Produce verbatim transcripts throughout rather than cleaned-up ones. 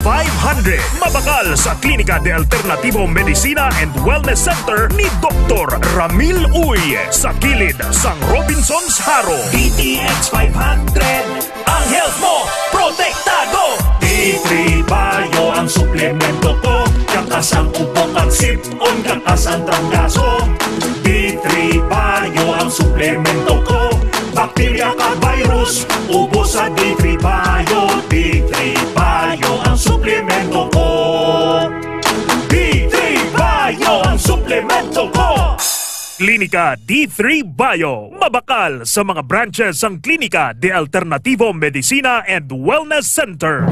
five hundred. Mabakal sa Klinika de Alternativo Medicina and Wellness Center ni Doktor Ramil Uy, sa kilid sang Robinsons Jaro. D T X five hundred, ang health mo protektado. D three Bio ang suplemento ko. Kakas ang ubo kag sip-on, kakas ang trangkaso. D three Bio ang suplemento ko. Bakterya kag virus, ubos sa D three Bio. D three Bio ang suplemento ko. D three Bio ang suplemento ko. Klinika D three Bio, mabakal sa mga branches sang Klinika de Alternativo Medicina and Wellness Center.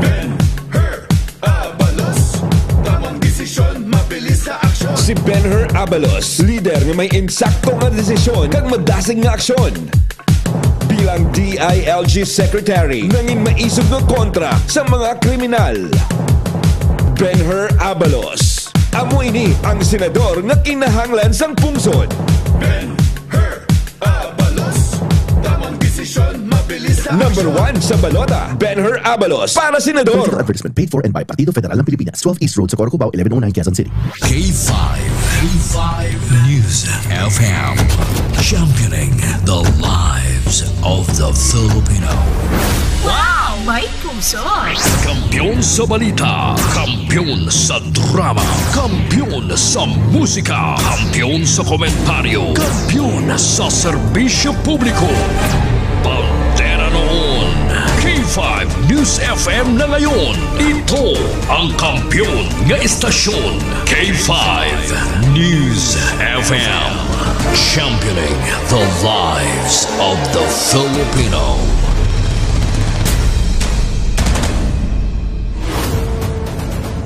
Her Abalos, tamang desisyon, mabilis na aksyon. Si Benher Abalos, lider nga may insakto nga desisyon kag madasig nga aksyon. Bilang D I L G Secretary, nangin maisog nga kontra sa mga kriminal. Benher Abalos, amo ini ang senador nga kinahanglan sang pungsod. Benher Abalos, tamang desisyon, mabilis na aksyon. Number one sa balota, Benher Abalos para senador. Political advertisement paid for and by Partido Federal ng Pilipinas, twelve East Road, Socorro, Cubao, eleven oh nine, Quezon City. K five, K five News F M, championing the lives of the Filipino. Wow! May puso! Kampiyon sa balita, kampiyon sa drama, kampiyon sa musika, kampiyon sa komentaryo, kampiyon sa serbisyo publiko. Bandera noon, K five News F M na ngayon. Ito ang kampiyon nga istasyon, K five News F M, championing the lives of the Filipino.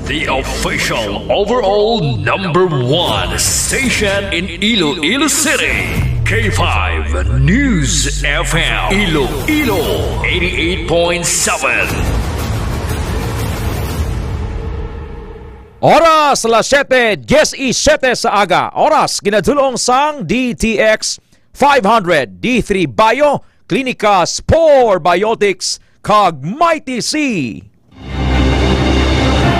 The official overall number one station in Iloilo City, K five News F M, Iloilo, eighty-eight point seven. Oras alas siyete diecisiete sa aga. Oras ginadulong sang D T X five hundred, D three Bio, Klinika Spore Biotics, kag Mighty C.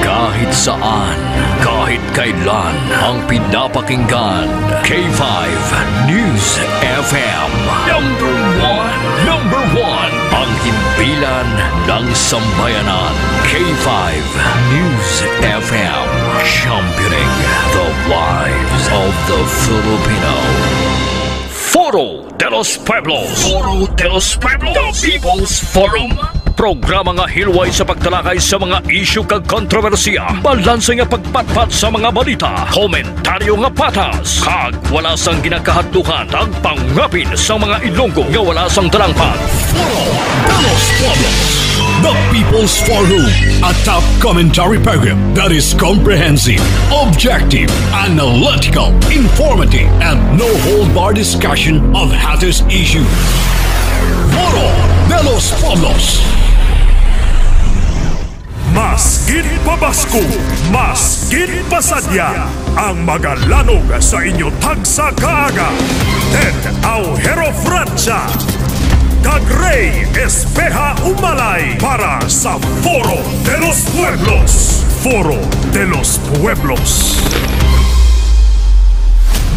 Kahit saan, kahit kailan, ang pinapakinggan, K five News F M. Number one, number one, ang himpilan ng sambayanan, K five News F M, championing the lives of the Filipino. Foro de los Pueblos. Foro de los Pueblos. The People's Forum. Programa nga hilway sa pagtalakay sa mga isyu kag kontrobersiya, balanse nga pagpatpat sa mga balita, komentaryo nga patas, kag wala sang ginakahadlukan, kag pangapin sa mga Ilonggo nga wala sang talangpan. Foro de los Pueblos. The People's Forum, a top commentary program that is comprehensive, objective, analytical, informative, and no hold bar discussion of hottest issues. Foro de los Pueblos. Mas gid pa basko, mas gid pa sadya ang magalanog sa inyo tagsa ka aga. Ted Aujero Francia kag Rey Espeha Umalay para sa Foro de los Pueblos. Foro de los Pueblos.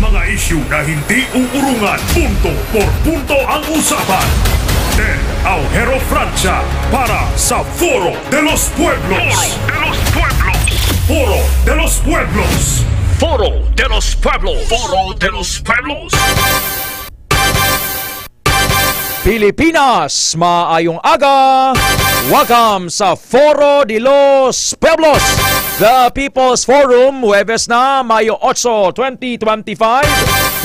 Mga isyu na hindi uurungan, punto por punto ang usapan. Ted Aujero Francia para sa Foro de los Pueblos. Foro de los Pueblos. Foro de los Pueblos. Foro de los Pueblos. Foro de los Pueblos. Pilipinas, maayong aga. Welcome sa Foro de los Pueblos, the People's Forum, Huwebes na, Mayo otso, twenty twenty-five.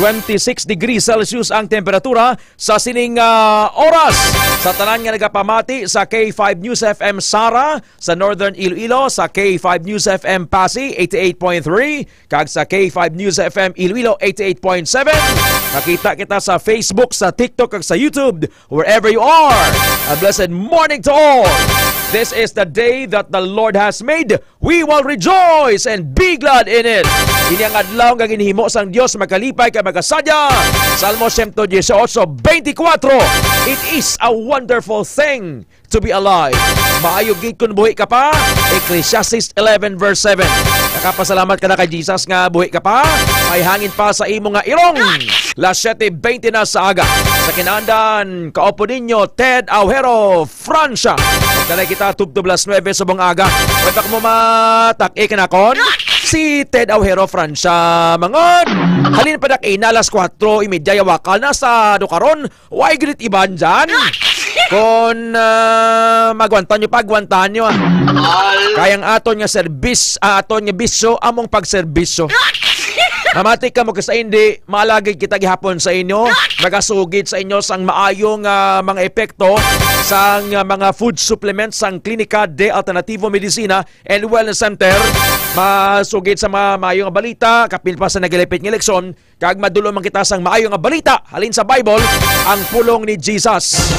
Twenty-six degrees Celsius ang temperatura sa sining, ah, oras. Sa tanan nga nagapamati sa K five News F M Sara, sa Northern Iloilo, sa K five News F M Passi, eighty-eight point three, kag sa K five News F M Iloilo, eighty-eight point seven. Nakita kita sa Facebook, sa TikTok, kag sa YouTube. Wherever you are, a blessed morning to all. This is the day that the Lord has made. We will rejoice and be glad in it. Ini ang adlaw nga ginhimo sang Dios, makalipay kag makasadya. Salmo siyento dieciocho, veinticuatro, "It is a wonderful thing to be alive." Maayo gid kun buhi ka pa. Ecclesiastes eleven verse seven. Nakapasalamat ka na kay Jesus nga buhi ka pa. May hangin pa sa imo nga ilong. Las siete veinte na sa aga. Sa kinandan, kaupo ninyo, Ted Aujero, Francia. Magdalay kita tubtob las nuebe subong aga. Pwede ka mo matak-i kanakon? Si Ted Aujero, Francia, mangon. Halin pa na kay na alas kuwatro y medya, yawakal na sa do karon. Why grit iban dyan? Kung ah, magwantan nyo pa, gwantan nyo, ah. Kay ang aton nga serbis, ah, aton nga bisyo, among pagserbisyo. Mamati ka mo kay sa hindi, maalagid kita gihapon sa inyo. Nagasugid sa inyo sang maayong ah, mga epekto sang ah, mga food supplements sang Klinika de Alternativo Medicina and Wellness Center. Masugid sa mga maayong balita, kapin pa sa nagalipit nga eleksyon, kag madulom man kita sang maayo nga balita halin sa Bible, ang pulong ni Jesus.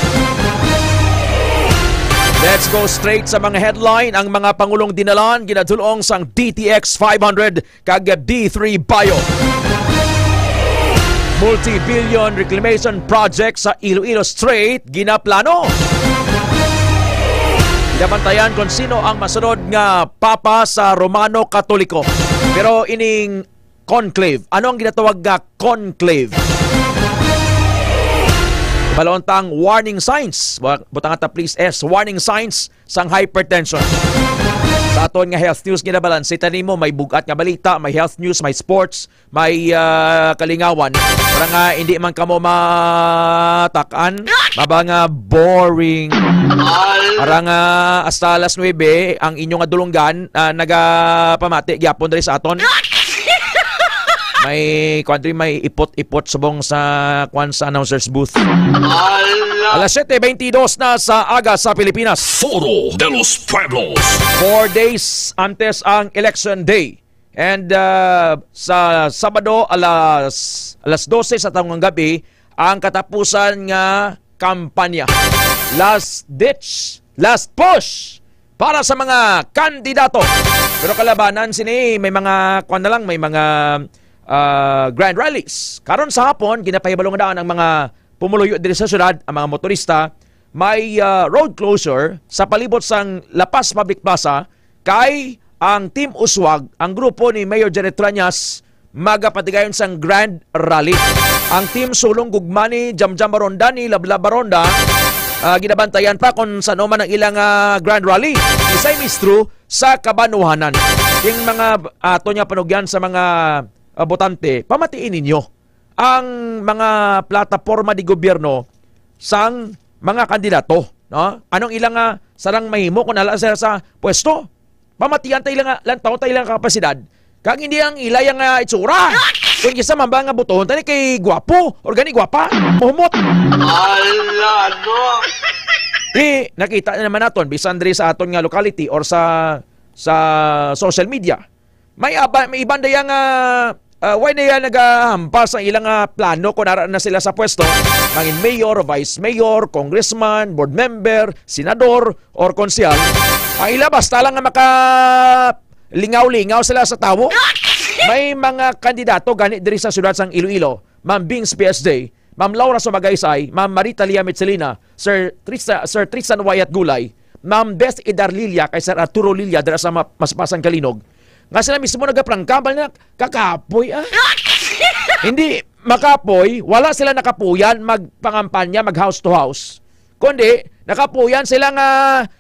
Let's go straight sa mga headline. Ang mga pangulong dinalan ginadulong sang D T X five hundred kag D three Bio. Multi-billion reclamation project sa Iloilo Strait ginaplano. Ginabantayan kung sino ang masunod nga papa sa Romano Katoliko. Pero ining conclave. Ano ang ginatawag nga conclave? Balon tang warning signs. Bu-, butang ta, please, S. Warning signs sang hypertension. Sa aton nga health news, ginabalanse ta nimo, may bugat nga balita, may health news, may sports, may ah, kalingawan. Para nga hindi man kamo matakan, maba nga boring. Para nga hasta alas nuebe ang inyo nga dulunggan ah, nagapamati gyapon diri sa aton. May kuwan diri, may ipot-ipot subong sa kuwan sa announcer's booth. Alas siete veintidós na sa aga sa Pilipinas. Foro de los Pueblos. Four days antes ang election day. And ah, sa Sabado alas alas dose sa tangong gabi ang katapusan nga kampanya. Last ditch, last push para sa mga kandidato. Pero kalabanan sini, may mga, kuwan na lang, may mga ah, grand rallies. Karon sa hapon, ginapahibalo nga daan ang mga pumuluyo diri sa syudad, ang mga motorista. May ah, road closure sa palibot sang La Paz Public Plaza kay ang Team Uswag, ang grupo ni Mayor Janet Trañas, magapatigayon sang grand rally. Ang Team Sulong Gugma ni Jamjam Baronda, ni Lablab Baronda, ah, ginabantayan pa kung sano man ang ilang ah, grand rally. Isay mistro sa kabanuhanan. Yung mga ato niya panugyan sa mga ah, botante, pamatiin ninyo ang mga plataporma di gobyerno sang mga kandidato, no? Anong ilang ah, sarang mahimo kung ala sila sa pwesto? Pamatian ta ilang ah, lantaw ta ilang kapasidad. Kag hindi ang ilay ang ah, itsura. Kung isa man ba nga butohon tani kay gwapo or gani gwapa, muhumot. Ala, no. Di nakita na naman naton bisan diri sa aton nga locality or sa sa social media. May aba, may iban daya nga ah, why na yan nagahampas ang ilang ah, plano kung ara na sila sa pwesto? Mangin mayor, vice mayor, congressman, board member, senador, or konsehal. Ang ila basta lang nga maka lingaw-lingaw sila sa tawo. May mga kandidato gani diri sa siyudad sang Iloilo, Ma'am Bings P S J, Ma'am Laura Sumagaysay, Ma'am Marita Lia Mitsilina, Sir Trista-, Sir Tristan Wyatt Gulay, Ma'am Beth Idar Lilia kay Sir Arturo Lilia dira sa Ma-, Maspasan Kalinog, nga sila mismo nagaprangka, bal na, kakapoy, ah. Hindi, makapoy, wala sila nakapuyan magpangampanya, mag house to house. Kundi, nakapuyan sila nga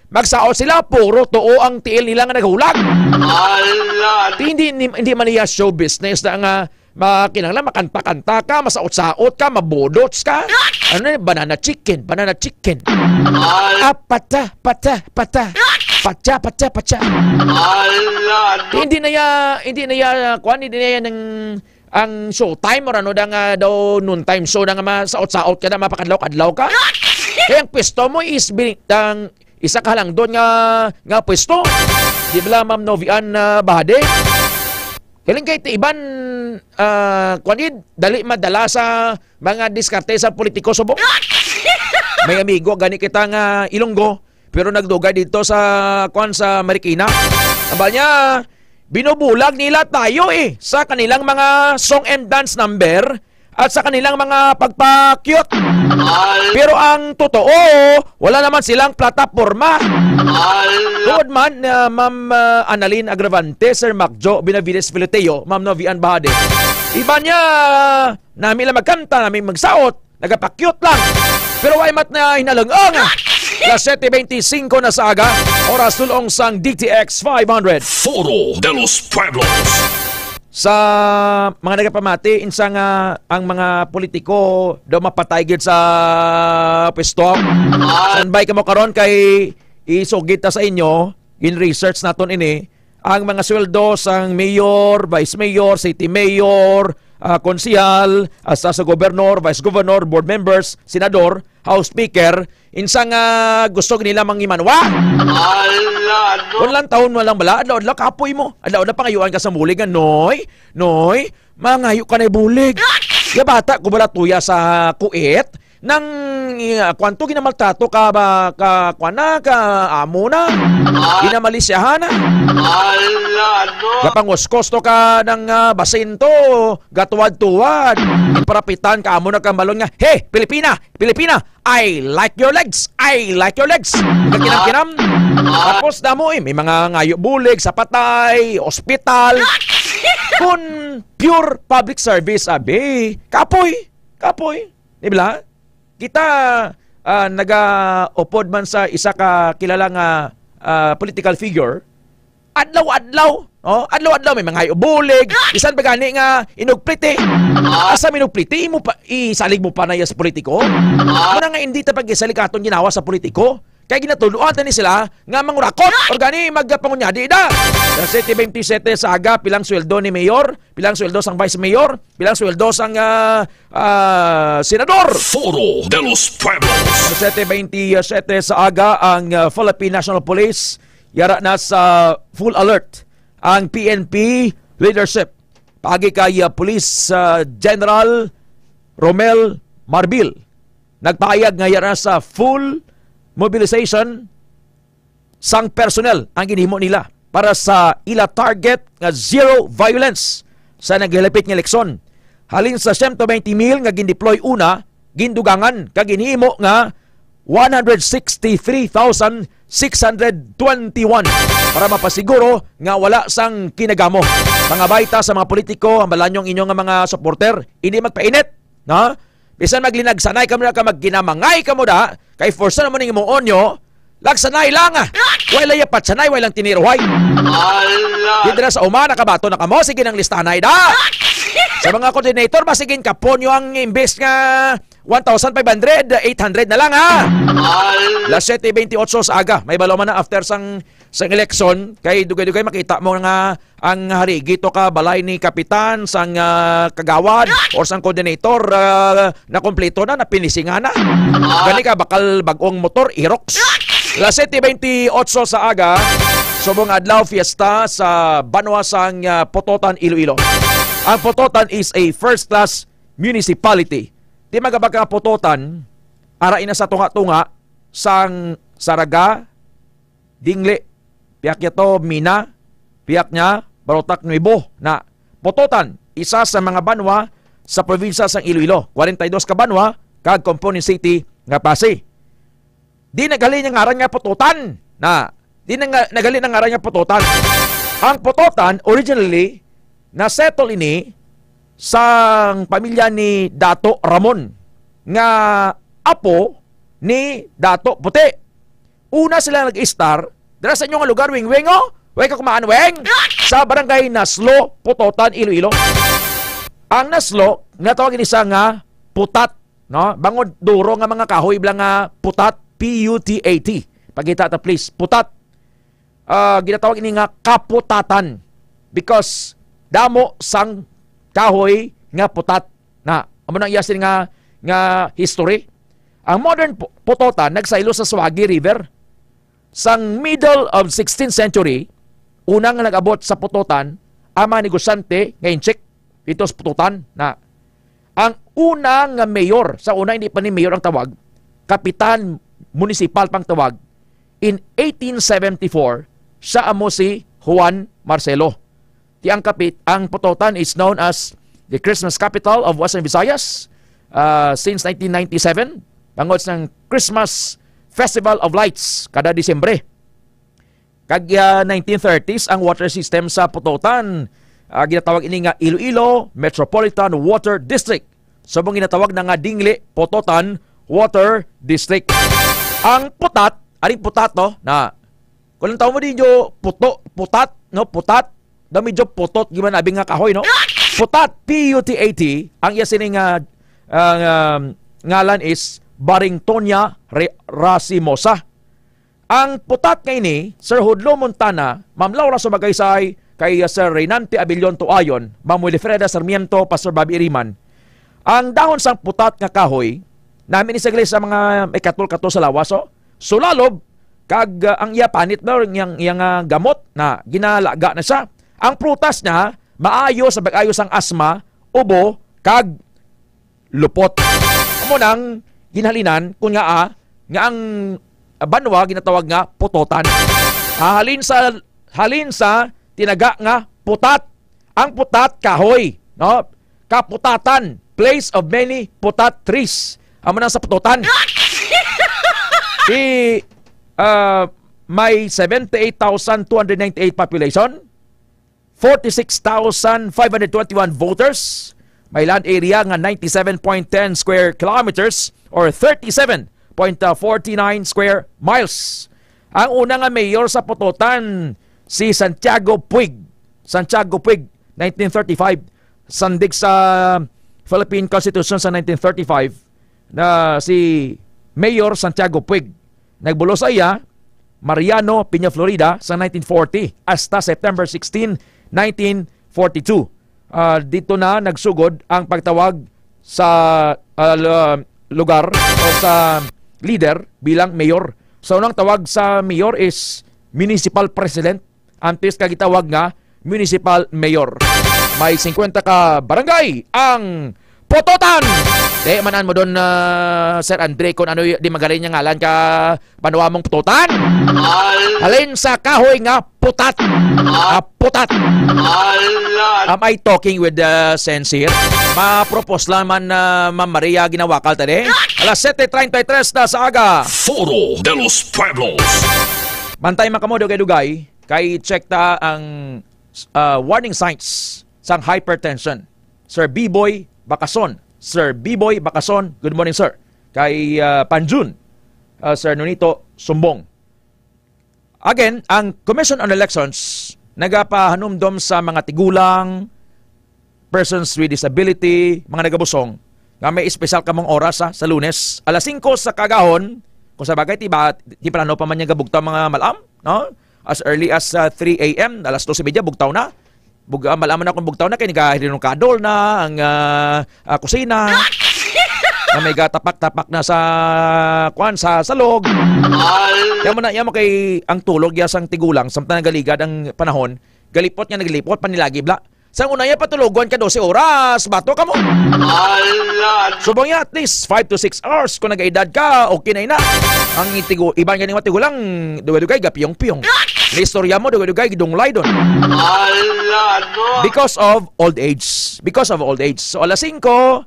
magsaot sila, puro tuo ang tiil nila nga naghulag. Ala! Hindi, hindi, hindi man iya show business na nga makinanglan, makanta-kanta ka, masaot-saot ka, mabudots ka. Ano na, banana chicken, banana chicken. Ala! Ah, pata, pata, pata. Patsa, patsa, patsa. Ala! Hindi na ya, hindi na ya, kuwan, hindi na ya ng, ang showtime or ano da nga daw noontime show na nga masaot-saot ka na, mapakadlaw-kadlaw ka. Kaya ang pwesto mo is bini-, ang isa ka halangdon nga, nga pwesto. Di ba, Ma'am Novian, ah, Bahade? Galing kay ti iban, ah, kuwan gid, dali madala sa mga diskarte sa politiko subong. May amigo gani kita nga Ilonggo, pero nagdugay dito sa, kuwan, sa Marikina. Aba niya, binubulag nila tayo eh sa kanilang mga song and dance number. at sa kanilang mga pagpa-cute. Pero ang totoo, wala naman silang plataporma. Tuod man, ah, Ma'am, ah, Annalyn Agravante, Sir Macjo Benavides Filoteo, Ma'am Novian Bahade. Iba niya, nami lang magkanta, nami magsaot, nagapa-cute lang. Pero way mat na hinalang-ang. Alas siyete beintisinko na sa aga, oras dul-ong sang D T X five hundred. Foro de los Pueblos. Sa mga nagapamati, insa nga ang mga politiko daw mapatay gid sa pwesto. Standby kamo karon kay isugid ta sa inyo, gin-research naton ini, ang mga sweldo sang mayor, vice mayor, city mayor, ah, konsehal, hasta sa gobernador, vice governor, board members, senador, house speaker, insa nga gusto nila mangimanwa. Ala, ano? Kung lang taon mo lang bala, adlaw-adlaw kapoy mo. Adlaw-adlaw pangayuan ka sa bulig nga, "Noy, Noy, mangayo ka na bulig." Ya bata ko bala tuya sa kuit, nang, ah, kwanto ginamaltrato ka ba, ka, kwan na, ka amo na, ginamalisyahan na. Ala, ano? Gapanguskos to ka ng, ah, basinto, gatuwad-tuwad. Iparapitan ka amo na kambalon nga, "Hey, Pilipina, Pilipina, I like your legs. I like your legs." Nagkinam-kinam. Tapos damo, eh, may mga ngayo bulig sa patay, ospital. Kun pure public service, abi. Kapoy. Kapoy. Di ba? Kita, ah, nagaupod man sa isa ka kilala nga, ah, political figure. Adlaw-adlaw, oh, adlaw-adlaw may mga bulig. Bisan pa gani nga inugpliti. Asa minugpliti mo pa, isalig mo pa na iya sa politiko? Muna nga hindi ta pag-isalig aton ginawa sa politiko. Kay ginatuluan ta ni sila nga mangurakot or gani magpangunyadi da. Sa siyete beintisiyete sa aga, pilang sweldo ni mayor, pilang sweldo sang vice mayor, pilang sweldo sang, ah, ah, senador. Foro de los Pueblos. Sa siyete beintisiyete sa aga, ang, ah, Philippine National Police yara na sa full alert ang P N P leadership. Paagi kay, ah, Police, ah, General Romel Marbil, nagpahayag nga yara sa full mobilization sang personnel ang ginhimo nila para sa ila target nga zero violence sa naghilapit nga eleksyon. Halin sa siyento beinti mil nga gindeploy una, gindugangan kag ginhimo nga one hundred sixty-three thousand six hundred twenty-one para mapasiguro nga wala sang kinagamo. Mga bayta sa mga politiko, ang balanyo ang inyo nga mga supporter, hindi magpainit, no? Bisan maglinagsanay kamo na ka magginamangay kamo da, kay forsa naman ning imuon nyo, lagsanay lang, ah. Way lang yapatsanay, way lang tiniruhay. Ala! Di dira sa uma, nakabato na kamo, sige nang listanay da. Sa mga coordinator, masigin kapon nyo ang imbes nga one thousand five hundred, eight hundred na lang, ha? Ala! Las siyete beintiotso sa aga, may balo man na after sang, sang eleksyon, kay dugay-dugay makita mo nga ang harigi to ka balay ni kapitan, sang, ah, kagawad, or sang coordinator, ah, nakompleto na, napinisingan na. Gani ka, bakal bag-ong motor, Aerox. Las siyete beintiotso sa aga, subong adlaw, fiesta sa banwa sang, ah, Pototan, Iloilo. Ang Pototan is a first-class municipality. Di magabag ka Pototan, ara ina sa tunga-tunga sang Saraga, Dingli, piyak niya to, Mina, piyak niya, Barotac Nuevo, na Pototan, isa sa mga banwa sa probinsya sang Iloilo, kwarenta y dos ka banwa, kag component city nga Passi. Di naghalin ang ngaran nga Pototan, na, di na nga, naghalin ang ngaran nga Pototan. Ang Pototan, originally, na-settle ini sang pamilya ni Dato Ramon, nga apo ni Dato Puti. Una sila nag-istar dira sa inyo nga lugar, Wing Wing, oh. Way ka kumaan, Weng? Sa barangay Naslo, Pototan, Iloilo. Ang Naslo, nga tawag ini sa nga putat, no? Bangod duro nga mga kahoy bala nga putat, P U T A T. Pagita ta, please. Putat. Ah, ginatawag ini nga kaputatan because damo sang kahoy nga putat. Na, amo nang iya sini nga, nga history. Ang modern Pu-, Pototan nagsaylo sa Suagi River. Sang middle of sixteenth century, una nga nag-abot sa Pototan ang mga negosyante nga Intsik dito sa Pototan, na ang una nga mayor, sa una hindi pa ni mayor ang tawag, kapitan munisipal pang tawag, in eighteen seventy-four, siya amo si Juan Marcelo. Ti ang kapit-, ang Pototan is known as the Christmas capital of Western Visayas, ah, since nineteen ninety-seven, tungod sang Christmas Festival of Lights kada Disyembre. Kag, ah, nineteen thirties ang water system sa Pototan. Ah, ginatawag ini nga Iloilo Metropolitan Water District. Subong ginatawag na nga Dingle Pototan Water District. Ang putat, aring putat, no, na, kung ang tawag mo ninyo, puto, putat, no, putat, daw medyo putot, giman abi nga kahoy, no? Putat, P U T A T, ang iya sini nga, ah, nga ngalan is Barringtonia re-, racemosa. Ang putat nga ini, Sir Hudlo Montana, Ma'am Laura Sumagaysay, kay Sir Reynante Abellon Tuayon, Ma'am Wilfreda Sarmiento, Pastor Bobby Iriman, ang dahon sang putat nga kahoy, namin ni sa iglesia mga may katol-katol sa lawas, oh. Sulalob, kag, ah, ang iya panit na, yang, yang, ah, gamot na ginalaga na siya. Ang prutas niya, maayo sa pag-ayo sang asma, ubo, kag lupot. Amo nang ginhalinan kun nga, ah, nga ang banwa ginatawag nga Pototan. Ah, halin sa, halin sa tinaga nga putat. Ang putat, kahoy, no? Kaputatan, place of many putat trees. Amo nang sa Pototan. Di, ah, may seventy-eight thousand two hundred ninety-eight population, forty-six thousand five hundred twenty-one voters, may land area nga ninety-seven point ten square kilometers or thirty-seven point forty-nine square miles. Ang una nga mayor sa Pototan, si Santiago Puig. Santiago Puig, nineteen thirty-five. Sandig sa Philippine Constitution sa nineteen thirty-five, na si Mayor Santiago Puig. Nagbulos sa iya, Mariano Peña Florida, sa nineteen forty hasta September sixteen, nineteen forty-two. Ah, dito na nagsugod ang pagtawag sa, ah, lu-, lugar o sa leader bilang mayor. Sa unang tawag sa mayor is municipal president, antes ka gitawag nga municipal mayor. May singkwenta ka barangay ang Pototan. Di manan mo doon, ah, Sir Andre, kung ano y-, di magaling niya ngalan ka banwa mong Pototan. Al- Halin sa kahoy nga putat. Ah, putat. Ala. Am I talking with the sense here? Mapropos lang man, ah, Ma'am Maria Ginawakal tadi. Alas siyete treinta y tres na sa aga. Foro de los Pueblos. Bantay man kamo, dugay-dugay. Kay check ta ang, ah, warning signs sang hypertension. Sir Biboy Bakason. Sir Biboy Bakason, good morning, sir. Kay, ah, Panjun, ah, Sir Nonito Sumbong. Again, ang Commission on Elections nagapahanumdom sa mga tigulang, persons with disability, mga nagabusong, nga may espesyal kamong oras, ha, sa Lunes, alas singko sa kagahon, kung sa bagay, tiba, ti plano pa man niya gabugtaw mga malam, no? As early as, ah, three a m, alas dos y media, bugtaw na. Bug-, ah, malam na kung bugtaw na, kay nagahilinong kadol na ang, ah, ah, kusina. Na may gatapak-tapak na sa, kuan, sa salog. Kaya mo na, yan mo kay ang tulog ya sang tigulang, samtang nagaligad ang panahon, galipot nga nagalipot, panilagib la. Sa una niya patulogon ka dose oras, bato ka mo. Ala! Subong niya, at least five to six hours kung nag-edad ka, okay na ina. Ang itigo, iban ganing matigulang, dugay-dugay, gapiyong-piyong. May istorya mo, dugay-dugay, gidunglay doon. Ala, no? Because of old age. Because of old age. So, alas singko,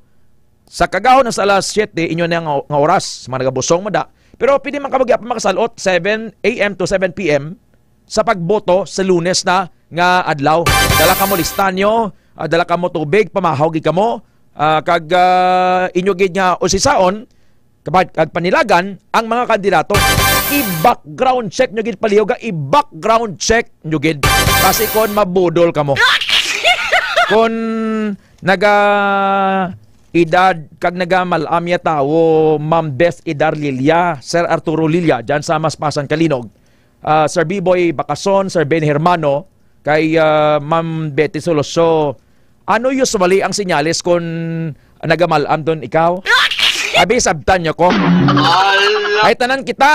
sa kagahon na sa alas siyete, inyo na nga, nga oras, mga nagabusong mo da. Pero pwede man ka mag-, makasalot, seven a m to seven p m, sa pagboto sa Lunes na nga adlaw. Dala kamo listanyo, ah, dala kamo tubig, pamahaw gid kamo, ah, kag, ah, inyo gid nga usisaon, kapag, kag panilagan ang mga kandidato. I-background check nyo gid palihog, ah, i-background check nyo gid. Kasi kon mabudol kamo. Kon naga edad kag nagamal-am ya tawo, Ma'am Beth Idar Lilia, Sir Arturo Lilia, dyan sa Maspasan, Calinog. Ah, Sir Biboy Bakason, Sir Ben Hermano, kay, ah, Ma'am Betty Soloso, ano usually ang senyales kung nagamalam doon ikaw? Abi, sabtan niyo ko. Ala. Ay, tanan kita,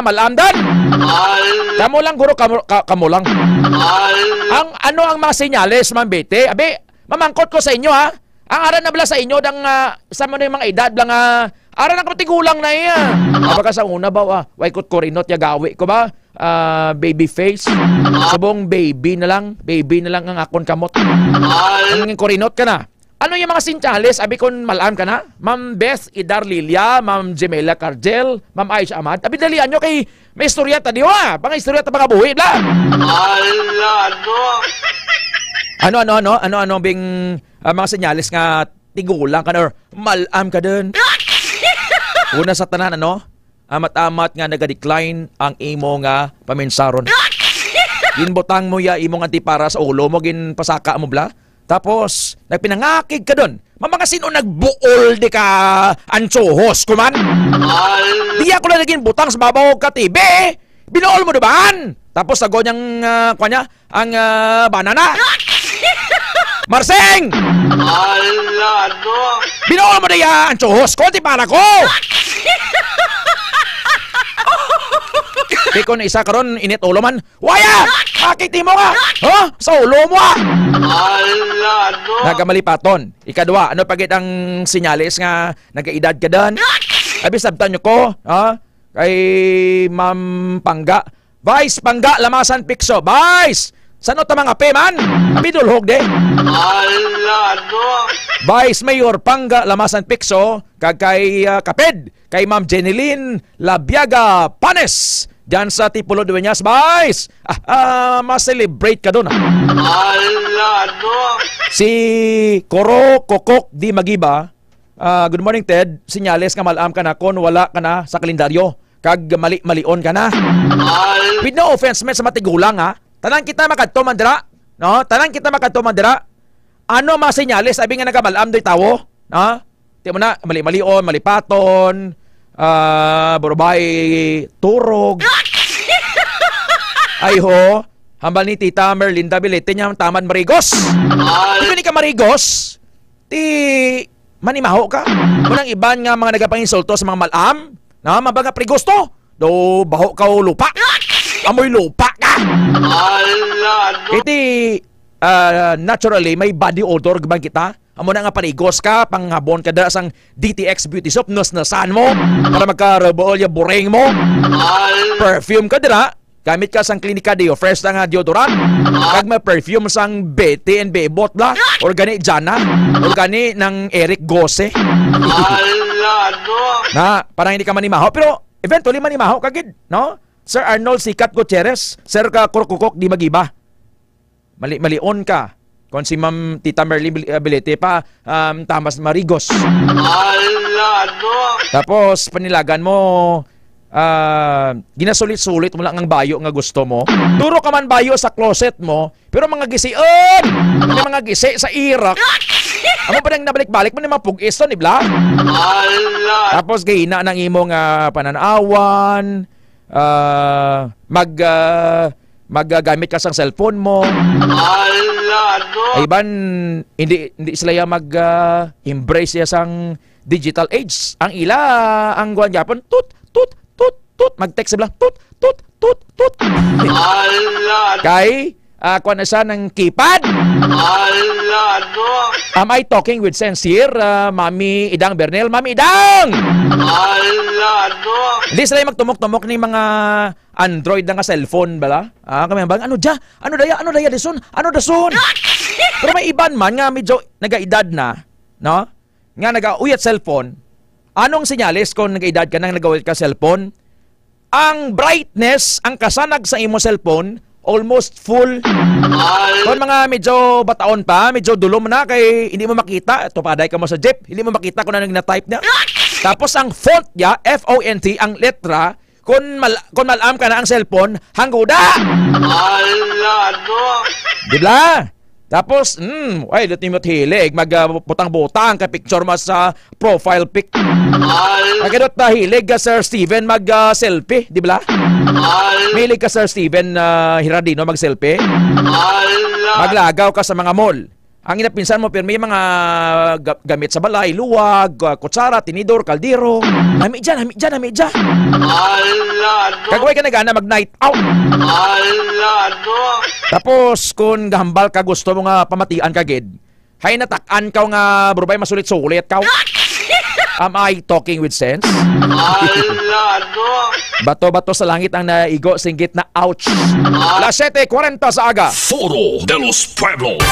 malam doon. Ala. Kamo lang, guro, kamo, ka-, kamo lang. Ala. Ang, ano ang mga senyales, Ma'am Betty? Abi, mamangkot ko sa inyo, ha? Ang aran na bala sa inyo, dang, ah, sa mga, mga edad lang, ah, aran ang tigulang na iya. Aba ka sa una ba, ah, way kot kurinot ya gawi ko ba? Ah, baby face. Subong baby na lang, baby na lang ang akon kamot. Ang kurinot ka na. Ano yung mga sinyales? Abi, kung malam ka na? Ma'am Beth Idar Lilia, Ma'am Jemela Cargel, Ma'am Aisha Ahmad. Abi, dalian nyo kay may istorya ta diwa. Pang istorya ta, mga buhi, bla. Ala, no? Ano, ano, ano? Ano, ano, bing, ah, mga sinyales nga tigulang ka na or malam ka din? Una sa tanan, ano? Amat-amat nga naga-decline ang imo nga paminsaron. Ginbutang mo ya imong antipara sa ulo mo, ginpasaka mo, bla. Tapos, nagpinangakig ka dun. Mamanga sino nagbuol di ka ansuhos, kuman? Diya ko lang naging butang sa babaw ka T V. Binuol mo duman. Tapos, sago niyang, ah, kwa niya, ang, ah, banana. Marsing! Ala, no? Binuol mo diya ansuhos ko, di para ko. Di ko na isa karon, init ulo man. Waya! Bakit di mo nga? Ha? Sa ulo mo, ah! Ala, no? Nagamalipaton. Ikadwa, ano pa gid ang sinyalis nga nagaedad ka dan? Abi, sabtan nyo ko, ha? Kay Ma'am Pangga. Vice Pangga, Lamasan Picso. Vice! Sano ta mga pe, man? Abi, dulhog, de. Ala, no? Vice Mayor Pangga, Lamasan Picso, kag kay, ah, Kaped. Kay Ma'am Jeneline Labiaga Panes, dyan sa Tipolo Dueñas, Vice. Ah, ah, ma-celebrate ka dun, ah. Ala, no? Si Koro Kokok Di Magiba, ah, "Good morning, Ted. Sinyales nga malam ka na kon wala ka na sa kalendaryo. Kag mali-malion ka na." Al- With no offense, man, sa matigulang, ha? Tanan kita makadto man dira, no? Tanan kita makadto man dira. Ano mga sinyales, abi, nga nagamalam do'y tawo? Ha? Di mo na, mali-malion, malipaton, ah, burubay, turog. Ay ho, hambal ni Tita Merlinda Bilete niya, tamad marigos. Di ko ni ka marigos. Ti, manimaho ka. Kung ang iban nga mga nagapanginsulto sa mga malam, na mabaga prigosto, do baho ka o lupa. Amoy lupa ka. Ala, no? Iti, ah, naturally, may body odor man kita. Amo na nga, parigos ka, panghabon ka dira sang D T X Beauty Soap, nasnasan mo para magka-rebel ya bureng mo. Al- Perfume ka dira, gamit ka sang Clinica Deo Fresh na nga deodorant. Kag may perfume sang Betty and Bebot, bla. Or gani Jana. Or gani nang Eric Gose. Ala, no? Na, parang hindi ka manimaho, pero eventually manimaho ka gid, no? Sir Arnold Sikat Gutierrez, Sir ka Kurkukok Di Magiba. Mali-malion ka. Kung si Ma'am Tita Merly Bil-, uh, Bilete pa, um, tamas marigos. Ala, no? Tapos, panilagan mo, ah, ginasulit-sulit mo lang ang bayo nga gusto mo. Duro ka man bayo sa closet mo, pero mga gisian! May mga gisi sa irak. Amo pa nang nabalik-balik mo ni mga pug-is to, di bla? Ala! Tapos, gahina nang imo nga pananawan, ah, mag, ah, magagamit ka sang cellphone mo. Ala, no? Ay, iban, hindi, hindi sila ya mag, ah, embrace ya sang digital age. Ang ila, ang kuwan gyapon, tut, tut, tut, tut, mag-text sila, tut, tut, tut, tut. Ala, no? Kay, ah, kuwan na siya ng keypad. Ala, no? Am I talking with sense here, ah, Mami Idang Bernel? Mami Idang! Ala, no? Hindi sila yung magtumok-tumok ni mga Android na nga cellphone, bala? Ah, kami bang, "Ano dya? Ano daya? Ano daya, dason? Ano dason?" Pero may iban man nga medyo nagaedad na, no? Nga nagauyat cellphone. Anong senyales kung nagaedad ka nang nagauyat ka cellphone? Ang brightness, ang kasanag sa imo cellphone, almost full. Kung mga medyo bataon pa, medyo dulom na, kay hindi mo makita. Tupaday ka mo sa jeep, hindi mo makita kung ano yung na-type niya. Tapos ang font niya, F O N T, ang letra, kung mal-, kung malam ka na ang cellphone, hangguda. Ala, no? Di ba? Tapos, mm, ay, dito mo hilig, mag, ah, butang-butang ka picture mo sa profile pic. Ay. Nagkadot na hilig ka, Sir Steven, mag, ah, selfie, di ba? Ay. Mahilig ka, Sir Steven, ah, Hirardino, mag-selfie? Ala. Maglagaw ka sa mga mall. Ang inapinsan mo, pero may mga ga-, gamit sa balay, luwag, ah, kutsara, tinidor, kaldero. Hami dyan, hami dyan, hami dyan. Ala, no? Kagway ka na gana mag-night out. Ala, no? Tapos, kung gahambal ka, gusto mo nga pamatian ka gid, hay, natak-an ka nga, bro, bay, masulit-sulit ka. Am I talking with sense? Ala, no? Bato-bato sa langit ang naigo, singgit na, ouch. Las siete cuarenta sa aga. Foro de los Pueblos.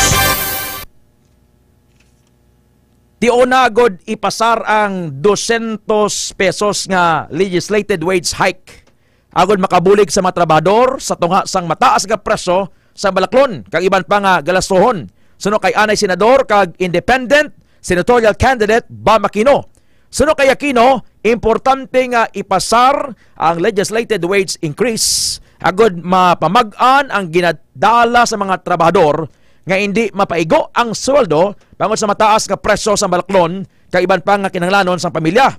Tion na gud ipasar ang dosyentos pesos nga legislated wage hike agod makabulig sa mga trabahador sa tunga sang mataas nga presyo sa balaklon kag iban pa nga galastohon. Suno kay anay senador kag independent senatorial candidate Bam Aquino. Suno kay Aquino, importante nga ipasar ang legislated wage increase agod mapamag-an ang ginadala sa mga trabahador nga indi mapaigo ang sweldo bangod sa mataas nga presyo sa balaklon kag iban pa nga kinahanglanon sang pamilya.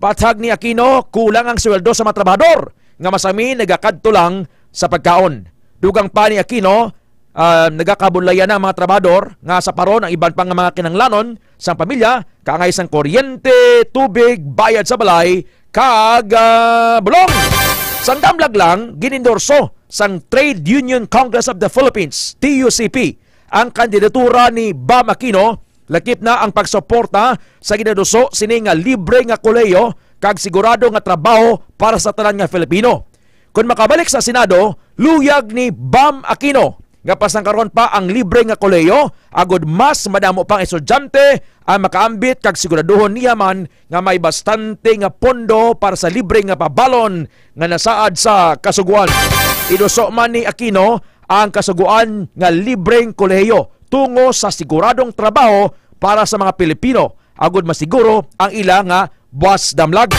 Patag ni Aquino, kulang ang sweldo sa mga trabahador nga masami nagakadto lang sa pagkaon. Dugang pa ni Aquino, ah, nagakabudlayan na ang mga trabahador nga saparon ang iban pa nga mga kinahanglanon sang pamilya, kaangay sang kuryente, tubig, bayad sa balay, kag, ah, bulong. Sang damlag lang, ginendorso sang Trade Union Congress of the Philippines, T U C P, ang kandidatura ni Bam Aquino, lakip na ang pagsuporta sa ginaduso sini nga libre nga kolehiyo kag sigurado nga trabaho para sa tanan nga Filipino. Kon makabalik sa Senado, luyag ni Bam Aquino nga pasangkaron pa ang libre nga kolehiyo agod mas madamo pang estudyante ang makaambit kag siguraduhon niya man nga may bastante nga pondo para sa libre nga pabalon nga nasaad sa Kasugoan. Iduso man ni Aquino ang Kasugoan nga libreng kolehiyo tungo sa siguradong trabaho para sa mga Pilipino agud masiguro ang ila nga buwas damlag.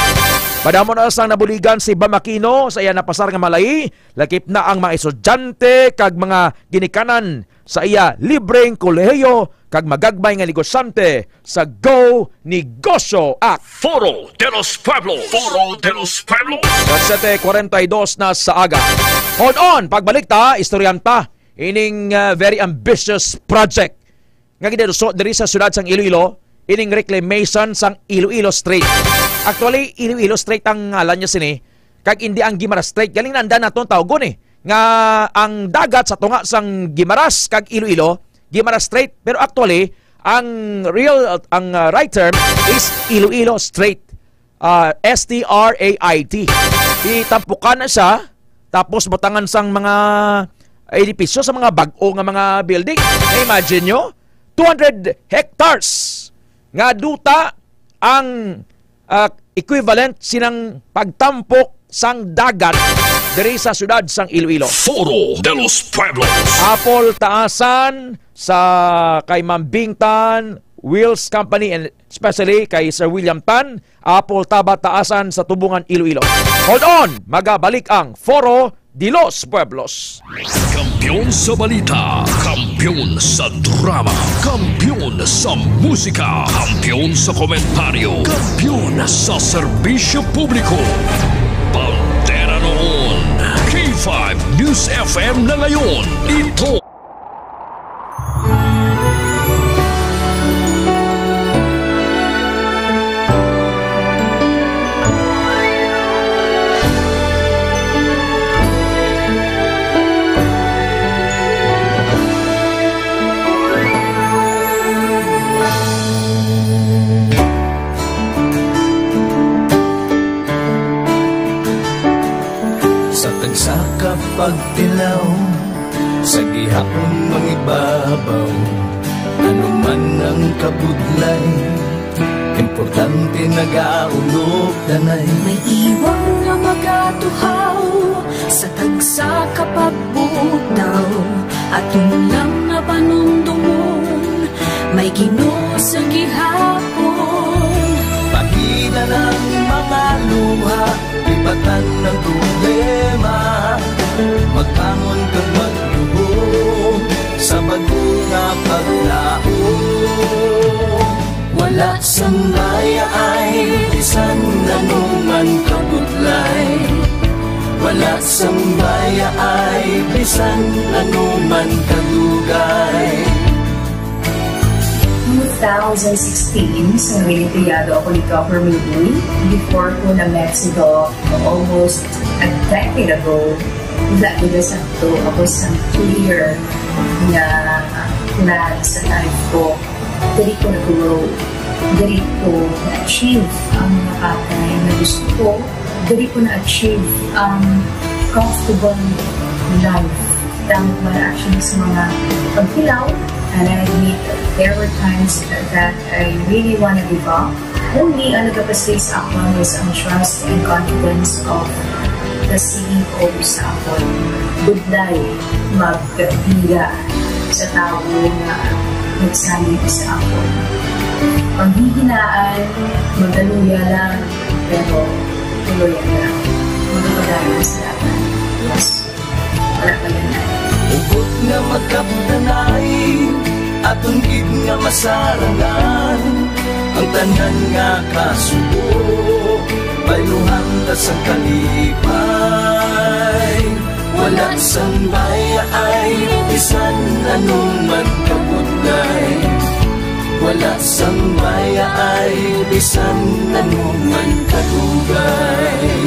Madamo na sang nabuligan si Bam Aquino sa iya napasar nga malay, lakip na ang mga estudyante kag mga ginikanan sa iya libreng kolehiyo kag magagmay nga negosyante sa Go Negosyo Act. Foro de los Pueblos. Foro de los Pueblos. Alas siyete kwarenta y dos na sa aga. Hold on, pagbalik ta, istoryahan ta ining, ah, very ambitious project nga ginaduso diri sa siyudad sang Iloilo, ining reclamation sang Iloilo Strait. Actually, Iloilo Strait ang ngalan niya sini, kag indi ang Guimaras Strait. Galing nanda naton tawgon eh, nga ang dagat sa tunga sang Guimaras kag Iloilo, Guimaras Strait. Pero actually, ang real, ang, ah, right term is Iloilo Strait. Ah, S T R A I T. Itampukan na siya, tapos butangan sang mga edipisyo, sa mga bag-o nga mga building. Na-imagine nyo? Two hundred hectares nga duta ang, ah, equivalent sinang pagtampok sang dagat diri sa siyudad sang Iloilo. Foro de los Pueblos. Apple Taasan sa kay Ma'am Bing Tan, Will's Company, and especially kay Sir William Tan, Apple Taba Taasan sa Tubungan, Iloilo. Hold on! Magabalik ang Foro de los Pueblos. Kampiyon sa balita, kampiyon sa drama, kampiyon sa musika, kampiyon sa komentaryo, kampiyon sa serbisyo publiko. Bandera noon, K five News F M na ngayon. Ito Sa tagsa ka pagtilaw, sa gihapon mangibabaw, ano man ang kabudlay, importante nagaulog danay. May iwang nga magatuhaw sa tagsa ka pagbutaw, aton lang nga panumdomon, may Ginoo sa gihapon. Pahina ang mga luha, lipatan ang problema, magbangon kag magluhod sa bag-o nga paglaom. Wala sang mayaay, bisan ano man kabudlay. Wala sang mayaay, bisan ano man kadugay. Two thousand sixteen, sa Olimpiado ako ni Governor Uy, before ko na-met si Doc almost a decade ago, wala ko na sakto. Ako sa clear nga plan sa life ko. Diri ko na-grow. Diri ko na-achieve ang mga bagay na gusto ko. Diri ko na-achieve ang comfortable life. Tama ba actually sa mga pagkilaw? And I admit There were times that I really want to give up. Only ang nagapastig sa akon is ang trust and confidence of the C E O sa akon. Budlay, magkapila sa tawo nga nagsalig sa akon. Panghihinaan, magaluya lang, pero tuloy lang. Magpapadayon sa laban. Yes. Wala pa yan. Hugot nga magkapdanay, aton gid nga masarangan ang tanan nga kasubo. Bayluhan ta sang kalipay, wala sang bayaay, bisan anong man kabudlay. Wala sang bayaay, bisan anong man kadugay.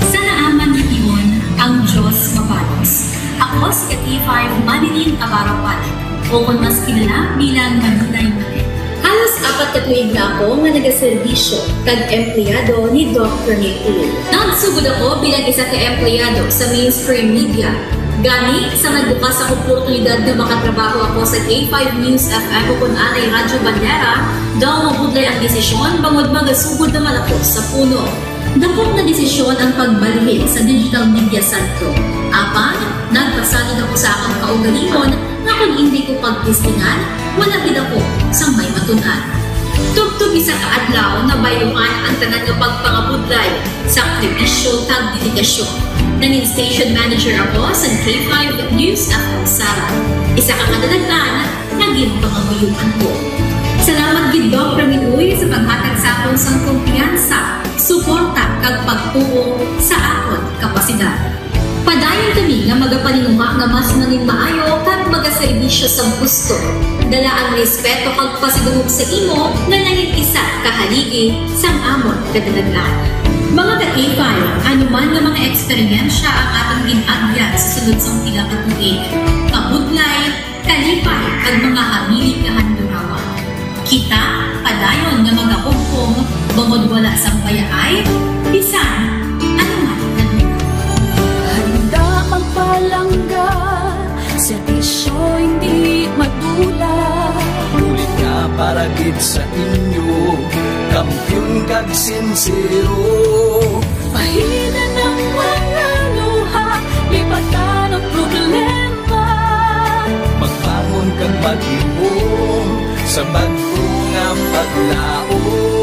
Sa naaman nga tion, ang Dios mabalos. Ako si ka K five Manilin Abarapan, o kon mas kilala bilang Manilay Manil. Halos apat ka tuig na ako nga nagaserbisyo kag empleyado ni Doc Ramil Uy. Nagsugod ako bilang isa ka empleyado sa mainstream media. Gani, sa nagbukas ang oportunidad nga makatrabaho ako sa K five News F M o kon anay Radyo Bandera, daw mabudlay ang desisyon bangod magasugod naman ako sa puno. Dako nga desisyon ang pagbalhin sa digital media sentro. Apan, nagpasalig ako sa akon kaugalingon nga kon indi ko pagtestingan, wala gid ako sang may matun-an. Tubtob isa ka adlaw, nabayluhan ang tanan nga pagpangabudlay, sakripisyo, kag dedikasyon. Nangin station manager ako sa K five News F M Sara. Isa ka kadalagan nga ginpangamuyoan ko. Salamat gid, Doc Ramil Uy, sa paghatag sa akon sang kumpiyansa, suporta, kag pagtuo sa akon kapasidad. Padayon kami nga magapaninguha nga mas manginmaayo kag magaserbisyo sang husto. Dala ang respeto kag pasidungog sa imo nga nangin isa ka haligi sang amon kadalagan. Mga ka-K five, ano man nga mga eksperyensya ang aton gin-agyan sa sulod sang pila ka tuig, kabudlay, kalipay, kag mga hamili nga handurawan, kita padayon nga magahugpong bangod wala sang bayaay bisan ano man nga lugar. Handa magpalangga, serbisyo hindi madula. Bulig nga para gid sa inyo, kampiyon kag sinsero. Pahinan ang mga luha, lipatan ang problema. Magbangon kag maghimom sa bag-o nga paglaom.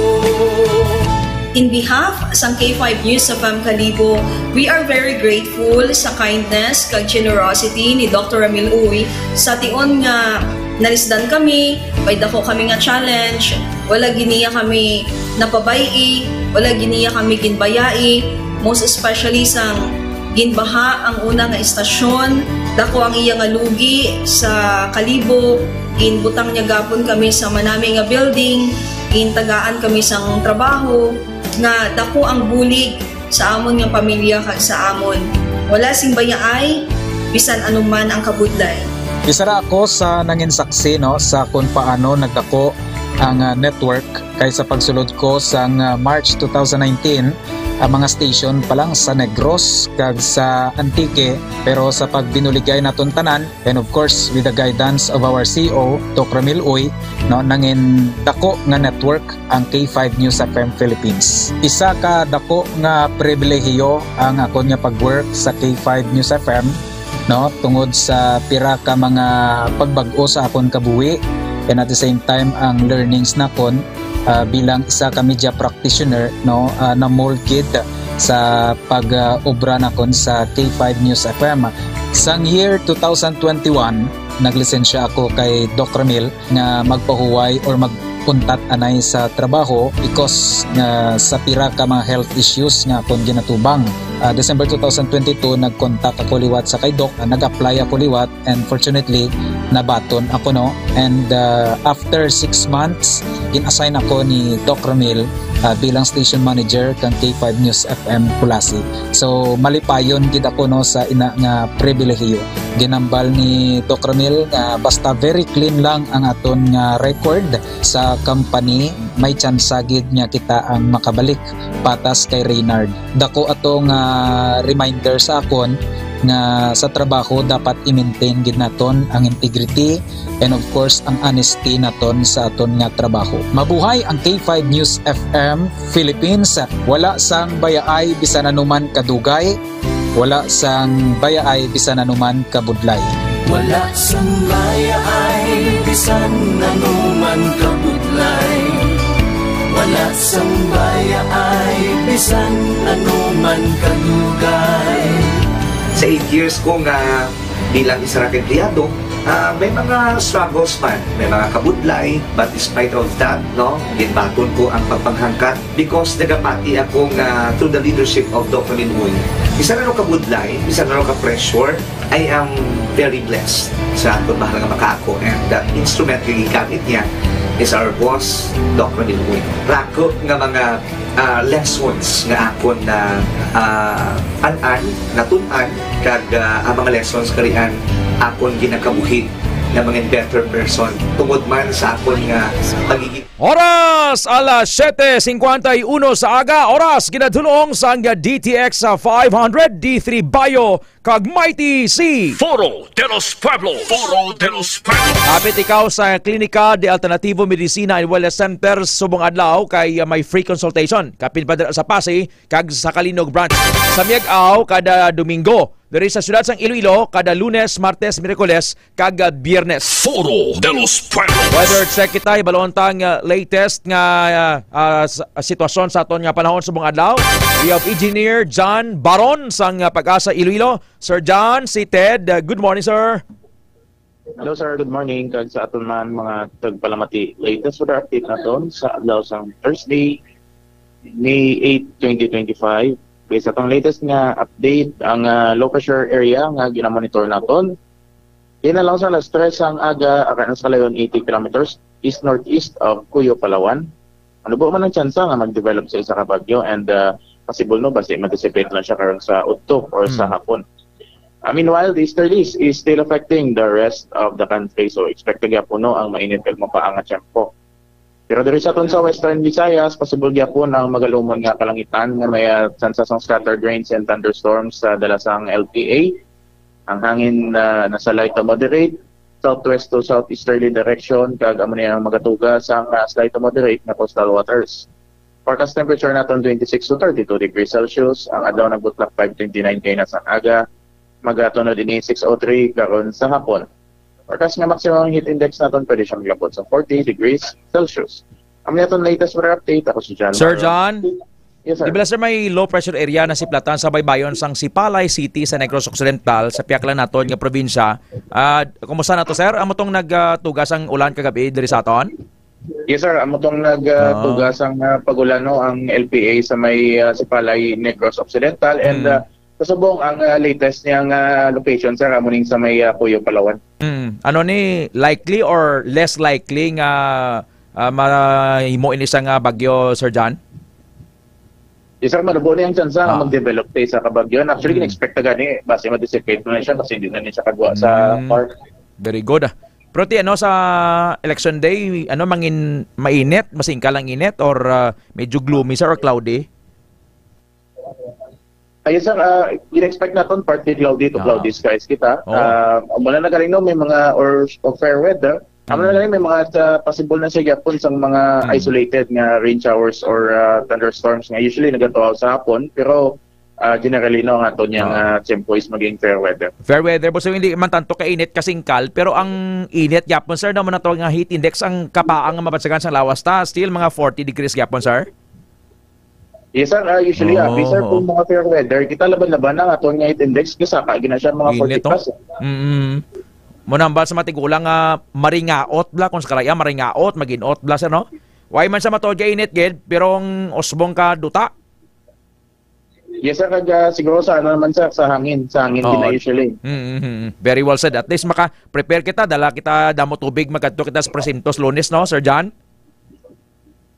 In behalf sang K five News F M Kalibo, we are very grateful sa kindness kag generosity ni Doctor Ramil Uy. Sa tion nga nalisdan kami, may dako kami nga challenge, wala gid niya kami napabay-i, wala gid niya kami ginbayai, most especially sang ginbaha ang una nga istasyon, dako ang iya nga lugi sa Kalibo, ginbutang niya gapon kami sa manami nga building, gintagaan kami sang trabaho, nga dako ang bulig sa amon nga pamilya kag sa amon. Wala sing bayaay, bisan ano man ang kabudlay. Isa ra ako sa nangin saksi, no, sa kung paano nagdako ang, ah, network, kay sa pagsulod ko sang, ah, March two thousand nineteen, ang mga station pa lang sa Negros kag sa Antique, pero sa pagbinuligay naton tanan, and of course, with the guidance of our C E O, Doc Ramil Uy, no, nangin dako nga network ang K five News F M Philippines. Isa ka dako nga pribilehiyo ang akon nga pag-work sa K five News F M, no, tungod sa pira ka mga pagbag-o sa akon kabuhi, and at the same time ang learnings nakon, ah, bilang isa ka media practitioner, no, ah, na-mold gid sa pag-obra nakon sa K five News F M. Sang year two thousand twenty-one, naglisensya ako kay Doc Ramil nga magpahuway or mag-untat anay sa trabaho because nga sa pira ka mga health issues nga akon ginatubang. Ah, December two thousand twenty-two, nag-contact ako liwat sa kay Doc, ah, nag-apply ako liwat, and fortunately, nabaton ako, no. And, ah, after six months, gin-assign ako ni Doc Ramil, ah, bilang station manager kang K five News F M Culasi. So, malipayon gid ako, no, sa ina nga pribilehiyo. Ginambal ni Doc Ramil nga basta very clean lang ang aton nga record sa company, may tsansa gid nga kita ang makabalik patas kay Reynard. Dako ato nga reminder sa akon nga sa trabaho dapat i-maintain gid naton ang integrity and of course ang honesty naton sa aton nga trabaho. Mabuhay ang K five News F M Philippines. Wala sang bayaay bisan anuman kadugay, wala sang bayaay bisan anuman kabudlay. Wala sang bayaay bisan anuman kabudlay. Wala sang bayaay bisan anuman kadugay. Sa eight years ko nga bilang isa ra ka empleyado, ah, may mga struggles man, may mga kabudlay, but despite of that, no, ginbaton ko ang pagpanghangkat because nagapati ako nga through the leadership of Doc Ramil Uy, bisan ano kabudlay, bisan ano ka-pressure, I am very blessed sa akong mahal nga makaako and the instrument nga gigamit niya is our boss, Doc Ramil Uy. Rako nga mga ah, lessons nga akon na, ah, an-an, natun-an, kag, ah, ang mga lessons karian akon ginakabuhi nga mangin better person tungod man sa akon nga pagiging Oras, alas siete cincuenta y uno sa aga. Oras, ginadulong sang D T X five hundred, D three Bio, kag Mighty C. Foro de los Pueblos. Foro de los Pueblos. Hapit ikaw sa Klinika de Alternativo Medicina and Wellness Center subong adlaw kay, uh, may free consultation. Kapin pa dira sa Passi kag sa Calinog branch. Sa Miag-ao kada Domingo. Diri sa siyudad sang Iloilo kada Lunes, Martes, Miyerkules kag, uh, Biyernes. Foro de los Pueblos. Weather check kita, ibalon ta ang, uh, latest nga, uh, uh, s-, sitwasyon sa aton nga panahon subong adlaw. We have Engineer John Baron sang, uh, Pag-asa Iloilo. Sir John, si Ted. Uh, good morning, sir. Hello, sir. Good morning. Kag sa aton man mga tagpalamati, latest weather update naton sa adlaw sang Thursday, May eight, twenty twenty-five. Based sa atong latest nga update, ang, ah, low pressure area nga ginamonitor naton, kay na lang sa alas tres ang aga, aka na sa kalayon eighty kilometers east-northeast of Cuyo, Palawan. Manubo man ang tsansa nga mag-develop sa isa ka bagyo and, ah, possible, no, basi ma-dissipate lang siya karon sa udto or sa Hmm. hapon. Ah, meanwhile, the easterlies is still affecting the rest of the country. So, expect na gyapon, no, ang mainit kag mapaang nga tiyempo. Pero diri sa aton sa Western Visayas, possible gyapon ang magalumon nga kalangitan nga may, ah, tsansa sang scattered rains and thunderstorms sa dala sang L P A. Ang hangin, ah, nasa light to moderate, southwest to southeasterly direction, kag amo ni ang magatuga sang, ah, slight to moderate nga coastal waters. Forecast temperature naton twenty-six to thirty-two degrees Celsius. Ang adlaw nagbutlak five twenty-nine kaina sang aga. Magatunod ini six oh three karon sa hapon. Forecast nga maximum heat index naton pwede siya maglabot sa forty degrees Celsius. Amo ni aton latest weather update. Ako si John Sir Barron. John? Yes, sir. Di ba, sir, may low pressure area na siplatan sa baybayon sang Sipalay City sa Negros Occidental, sa pihak lang naton nga probinsya? Ah, kumusta na to, sir? Amo tong nagtugas ang ulan kagabi diri sa aton? Yes, sir. Amo tong nag, ah, Oo. tugas ang, ah, pag-ulan, no, ang L P A sa may, ah, Sipalay, Negros Occidental. And, Mm. ah, kasubong ang, ah, latest niyang, ah, location, sir, amo ning sa may, ah, Cuyo, Palawan. Mm. Ano ni, likely or less likely nga, ah, mahimo ini sang, ah, bagyo, Sir John? Yes, sir. Manubo ni ang tsansa nga Ah. mag-develop sa isa ka bagyo. And actually, Mm. in-expect na gani, basi ma-dissipate na siya kasi hindi na ni siya kagwa sa Mm. far. Very good, ah. Pero ti, ano, sa election day, ano, mangin-, mainit, masingkal ang init, or, ah, medyo gloomy, sir, or cloudy? Ayun, sir, ah, in-expect naton partly cloudy to Ah. cloudy skies kita. Oo. Ah, wala na galing, no, may mga or, or fair weather. Amo na Mm. lang, may mga sa, possible na sa gyapon sang mga Mm. isolated nga rain showers or, ah, thunderstorms nga usually nagatuaw sa hapon, pero, ah, generally, no, ang aton yang, Oo. ah, tempo is maging fair weather. Fair weather, so hindi man tanto kainit, kasingkal, pero ang init gyapon, sir, naman na to nga heat index, ang kapaang nga mabansagan sa lawas ta, still mga forty degrees gyapon, sir? Yes, sir. Ah, usually, ah, Oo, sir, oo. kung mga fair weather, kita laban-laban ang aton nga heat index, kasaka gina siya mga Init, forty oh. plus, eh. Mm. Mo nambal sa matigulang nga maringaot bla, kung sa karaya, maringaot, maginot bla, sir, no? Why man sa matuod ka init, gid, pero ang usbong ka duta? Yes, sir. Kag, ah, siguro sa ano naman, sir, sa hangin. Sa hangin din Oo. na usually. Mm, mm, mm. Very well said. At least maka-prepare kita, dala kita damo tubig, magkadto kita sa presintos Lunes, no, Sir John?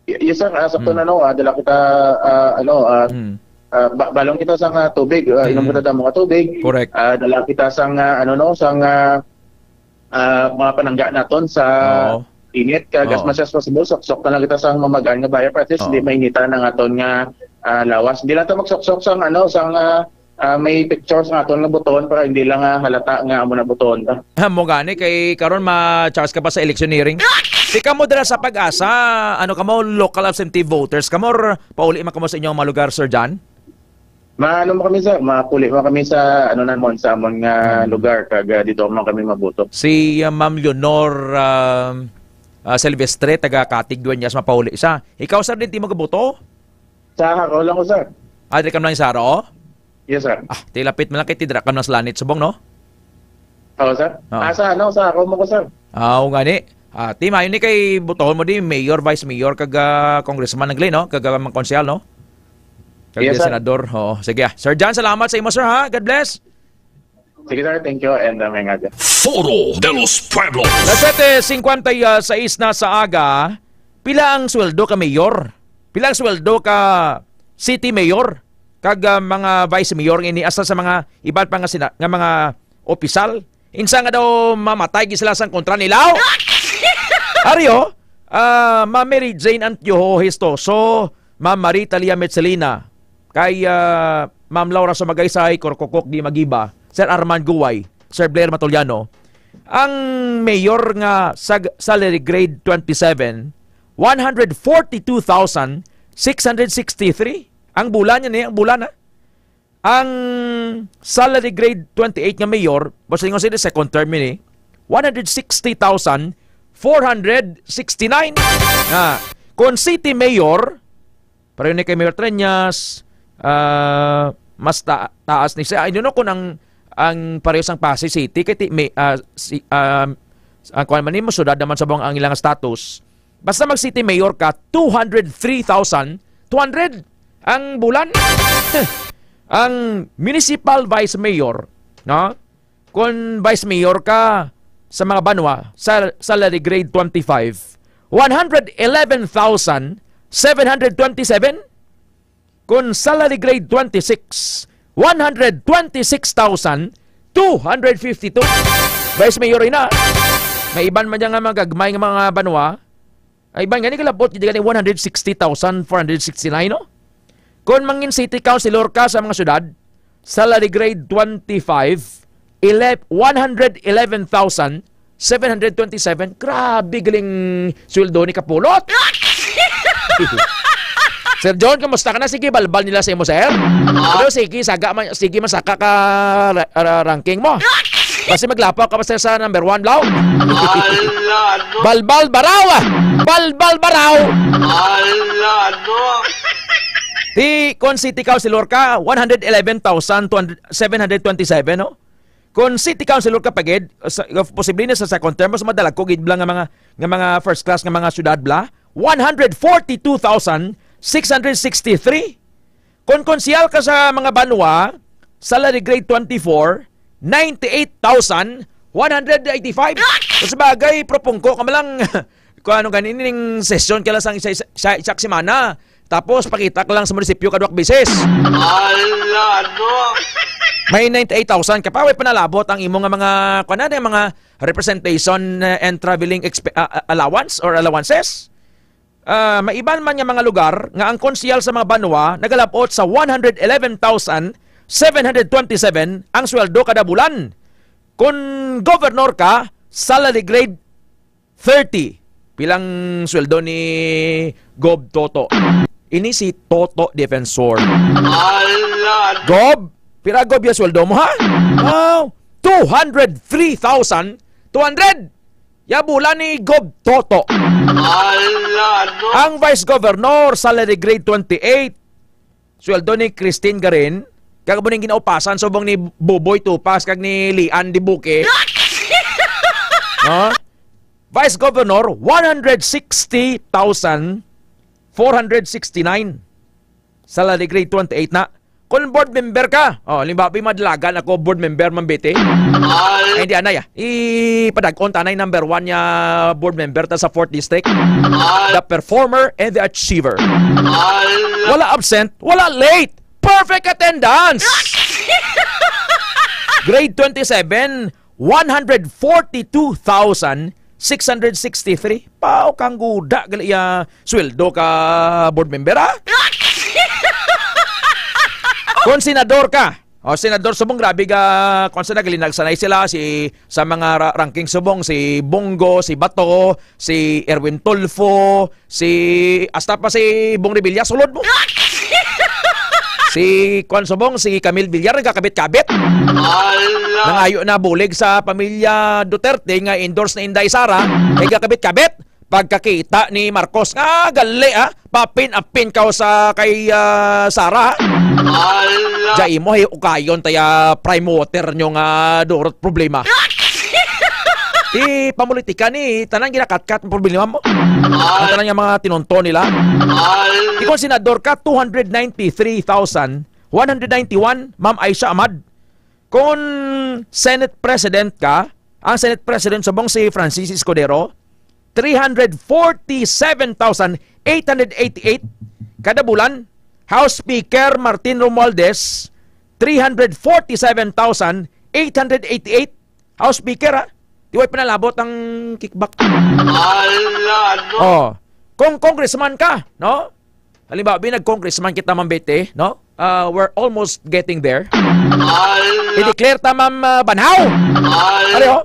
Y-, yes, sir. Ah, sakto Mm. na, no? Ah, dala kita, ah, ano, ah, Mm. ah, ba-, balong kita sa nga tubig. Ah, inom Mm. kita damo nga tubig. Correct. Ah, dala kita sa nga, ano, no, sa nga, ah, mga panangga naton sa Oo. init. Kag as Oo. much as possible, suksok na lang kita sa mamag-an nga bayo para at least Oo. hindi mainitan ang aton nga, ah, lawas. Hindi lang ta magsuksok sa, ano, sa nga, Ah, may pictures nga aton nga buton para hindi lang, ah, halata nga amo na buton ta. Mo gani kay karon ma-charge ka pa sa electioneering. Di kamo dira sa Pag-asa, ano kamo, local absentee voters kamo or pauli man kamo sa inyong mga lugar, Sir John? Maano mo kami, sir? Mapuli mo kami sa, ano, namon, sa amon nga Hmm. lugar, kag, ah, dito mo kami mabuto. Si, ah, Ma'am Leonor, ah, ah, Silvestre, taga Katig, Dueñas, mapauli siya. Ikaw, sir, din, di mo kabuto? Sa Jaro lang ko, sir. Ah, di ka lang sa Jaro? Yes, sir. Ah, tilapit man lang kay tidra ka lang sa Lanit, subong, no? Oo, sir. Oo. Ah, sa ano, sa Jaro mo ko, sir. Ah, oo gani. Ah, ti, mayo ni kay butohon mo di, mayor, vice mayor, kag, ah, congressman, nagli, no? Kag, ah, mga konsehal, no? Kag Yes, sir. senador. Oo. Sige, ah. Sir John, salamat sa imo, sir, ha? God bless. Sige, sir. Thank you. And, uh, may nga dyan. Foro de los Pueblos. Alas siyete cincuenta y seis na sa aga, pila ang sweldo ka mayor? Pila ang sweldo ka city mayor? Kag, ah, mga vice mayor nga ini, asa sa mga iban pa nga sina-, nga mga opisal? Insa nga daw mamatay gid sila sang kontra nila? Aryo, ah, Ma'am Mary Jane Antiojo Histoso, Ma'am Marie Talia Metzelina, kay, ah, Ma'am Laura Sumagaysay, Korkokok Di Magiba, Sir Arman Guway, Sir Blair Matuliano, ang mayor nga sa salary grade twenty-seven, one hundred forty-two thousand six hundred sixty-three. Ang bulan niya ni, ang bulan, ha? Ang salary grade twenty-eight nga mayor, basta ingon sila second term ini, one hundred sixty thousand four hundred sixty-nine. Na, kung city mayor, pareho ni kay Mayor Treñas, ah, mas ta-, taas ni siya. I don't know kung ang, ang pareho sang Pasay City, kay ti-, may, ah, si, ah, ang kuwan man nimo, syudad naman sa buong ang ilang status. Basta mag city mayor ka, two hundred three thousand two hundred ang bulan. Ang municipal vice mayor, no? Kung vice mayor ka sa mga banwa, sa salary grade twenty-five, one hundred eleven thousand seven hundred twenty-seven. Kung salary grade twenty-six, one hundred twenty-six thousand two hundred fifty-two. Vice mayor ina. May iban man dyan nga mga gagmay nga mga banwa. Ay, iban gani kalabot, gid gani one hundred sixty thousand four hundred sixty-nine, no? Kung mangin city councilor ka sa mga syudad, salary grade twenty-five, ele-, one hundred eleven thousand seven hundred twenty-seven. Grabe galing sweldo ni Kapulot. Sir John, kamusta ka na? Sige, balbal nila sa imo, sir. Pero sige, saga man, sige, masaka ka ra-, ra-, ranking mo. Basi maglapaw ka pa, sir, sa number one, Blaw. Ala, ano? Balbal Baraw, ah! Balbal Baraw! Ala, ano? Ti, kon city councilor ka, one hundred eleven thousand seven hundred twenty-seven, no? Kon city councilor ka pa gid, sa, posible na sa second term, mas madalag ko gid bala nga mga, nga mga first class nga mga syudad bala, one hundred forty-two thousand six hundred sixty-three. Kon konsehal ka sa mga banwa, salary grade twenty-four, ninety-eight thousand one hundred eighty-five. Sa bagay, propungko ka man lang. Kung ano gani ning sesyon ka lang sa isa, isa, isa, isa semana. Tapos, pakita ka lang sa munisipyo kadwak bisis. Ala, ano? May ninety-eight thousand ka pa, way panalabot ang imo nga mga, kuwan na, mga representation, eh, and traveling exp-, ah, ah, allowance or allowances. Ah, may iban man nga mga lugar nga ang konsehal sa mga banwa nagalabot sa one hundred eleven thousand seven hundred twenty-seven ang sweldo kada bulan. Kon gobernador ka, salary grade thirty. Pilang sweldo ni Gob Toto? Ini si Toto Defensor. Ala! Gob, pira, Gob, ya sweldo mo, ha? Wow! Two hundred three thousand two hundred. Ya bulan ni Gob Toto. Ala, no? Ang Vice Governor, salary grade twenty-eight. Sweldo ni Christine Garin, kag mo ning ginaupasan subong ni Buboy Tupas kag ni Lian Dibuque. No? Vice Governor, one hundred sixty thousand four hundred sixty-nine. Salary grade twenty-eight na. Kung board member ka, oh, halimbawa, madalagan ako, board member, Mambete. Ay, hindi, anay, ah. Ipadag-on ta, anay, number one niya board member ta sa fourth district. The performer and the achiever. Wala absent, wala late. Perfect attendance! Grade twenty-seven, one hundred forty-two thousand six hundred sixty-three. Pao kang guda, gali ya sweldo ka board member, ha? Kung senador ka, O, Senador subong, grabe ga, kung sa naglinag sanay sila, si, sa mga ra-, ranking subong, si Bong Go, si Bato, si Erwin Tulfo, si, hasta pa si Bong Revilla, sulod mo. Si, kwan subong, si Camille Villar, nagkakabit-kabit. Ala! Nangayo na bulig sa pamilya Duterte nga endorse ni Inday Sara, nagkakabit-kabit. Pagkakita ni Marcos, nga gali, ah, papin-apin ka sa kay, ah, Sara. Ala! Diya imo, hey, ukayon taya prime water nyo nga durot problema. Ti pamulitika ni, tanan ginakatkat ang problema mo. Ang tanan nga mga tinunto nila. Ala! Ikaw, senador ka, two hundred ninety-three thousand one hundred ninety-one, Ma'am Aisha Ahmad. Kung Senate President ka, ang Senate President subong si Francis Escudero, three hundred forty-seven thousand eight hundred eighty-eight kada bulan. House Speaker Martin Romualdez, three hundred forty-seven thousand eight hundred eighty-eight. House Speaker, ha? Di way pinalabot ang kickback. Ala, ano? Oh, kung congressman ka, no? Halimbawa, bi, nag-congressman kita, Ma'am Betty, no? Uh, we're almost getting there. Ala. I-declare ta, Ma'am, uh, Banhaw. Ala. Pareho,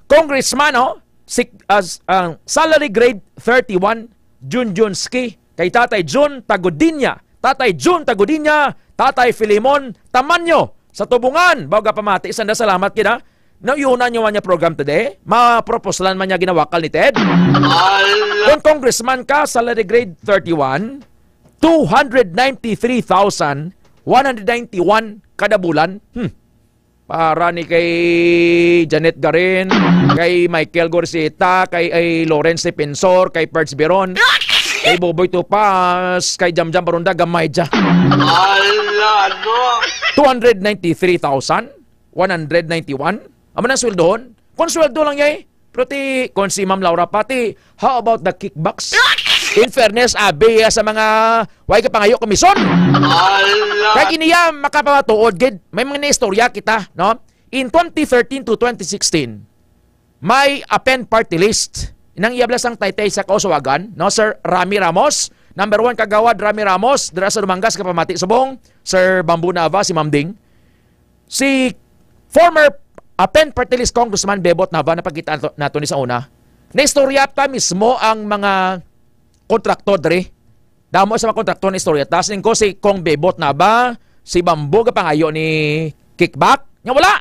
congressman, no? Si, as, ang salary grade thirty-one, Junjunski, kay Tatay Jun Tagudinya, Tatay Jun Tagudinya, Tatay Filimon Tamanyo, sa Tubungan. Baga pamati, sanda salamat kita. Nauyunan nyo man niya program today? Maproposlan man niya ginawakal ni Ted? Ala. Kung congressman ka, salary grade thirty-one, two hundred ninety-three thousand one hundred ninety-one kada bulan. Hmm. Para ni kay Janet Garin, kay Michael Gorsita, kay, ay, Lawrence Defensor, kay Perch Biron, kay Boboy Tupas, kay Jamjam Barunda, gamay dya. Ala, ano? Two hundred ninety-three thousand one hundred ninety-one? Amo na sweldohon? Kung sweldo lang niya eh. Pero ti, kung si Ma'am Laura Pati, how about the kickbacks? In fairness, abi, ah, sa mga way ka pangayo komisyon. Ala. Kay kiniya makapamatuod gid, may mga naistorya kita, no? In twenty thirteen to twenty sixteen, may APEN party list. Nang iyablas ang taytay sa kausawagan, no? Sir Rami Ramos, number one kagawad Rami Ramos, dira sa Dumangas, kapamati subong, Sir Bamboo Nava, si Ma'am Ding. Si former APEN party list Congressman Bebot Nava, napagkita nato, nato ni sa una. Naistorya ta mismo ang mga kontraktor diri. Damo sa mga kontraktor na istorya. Tas ning ko si Kong Bebot Nava, si Bamboo, gapangayo ni kickback. Nga wala.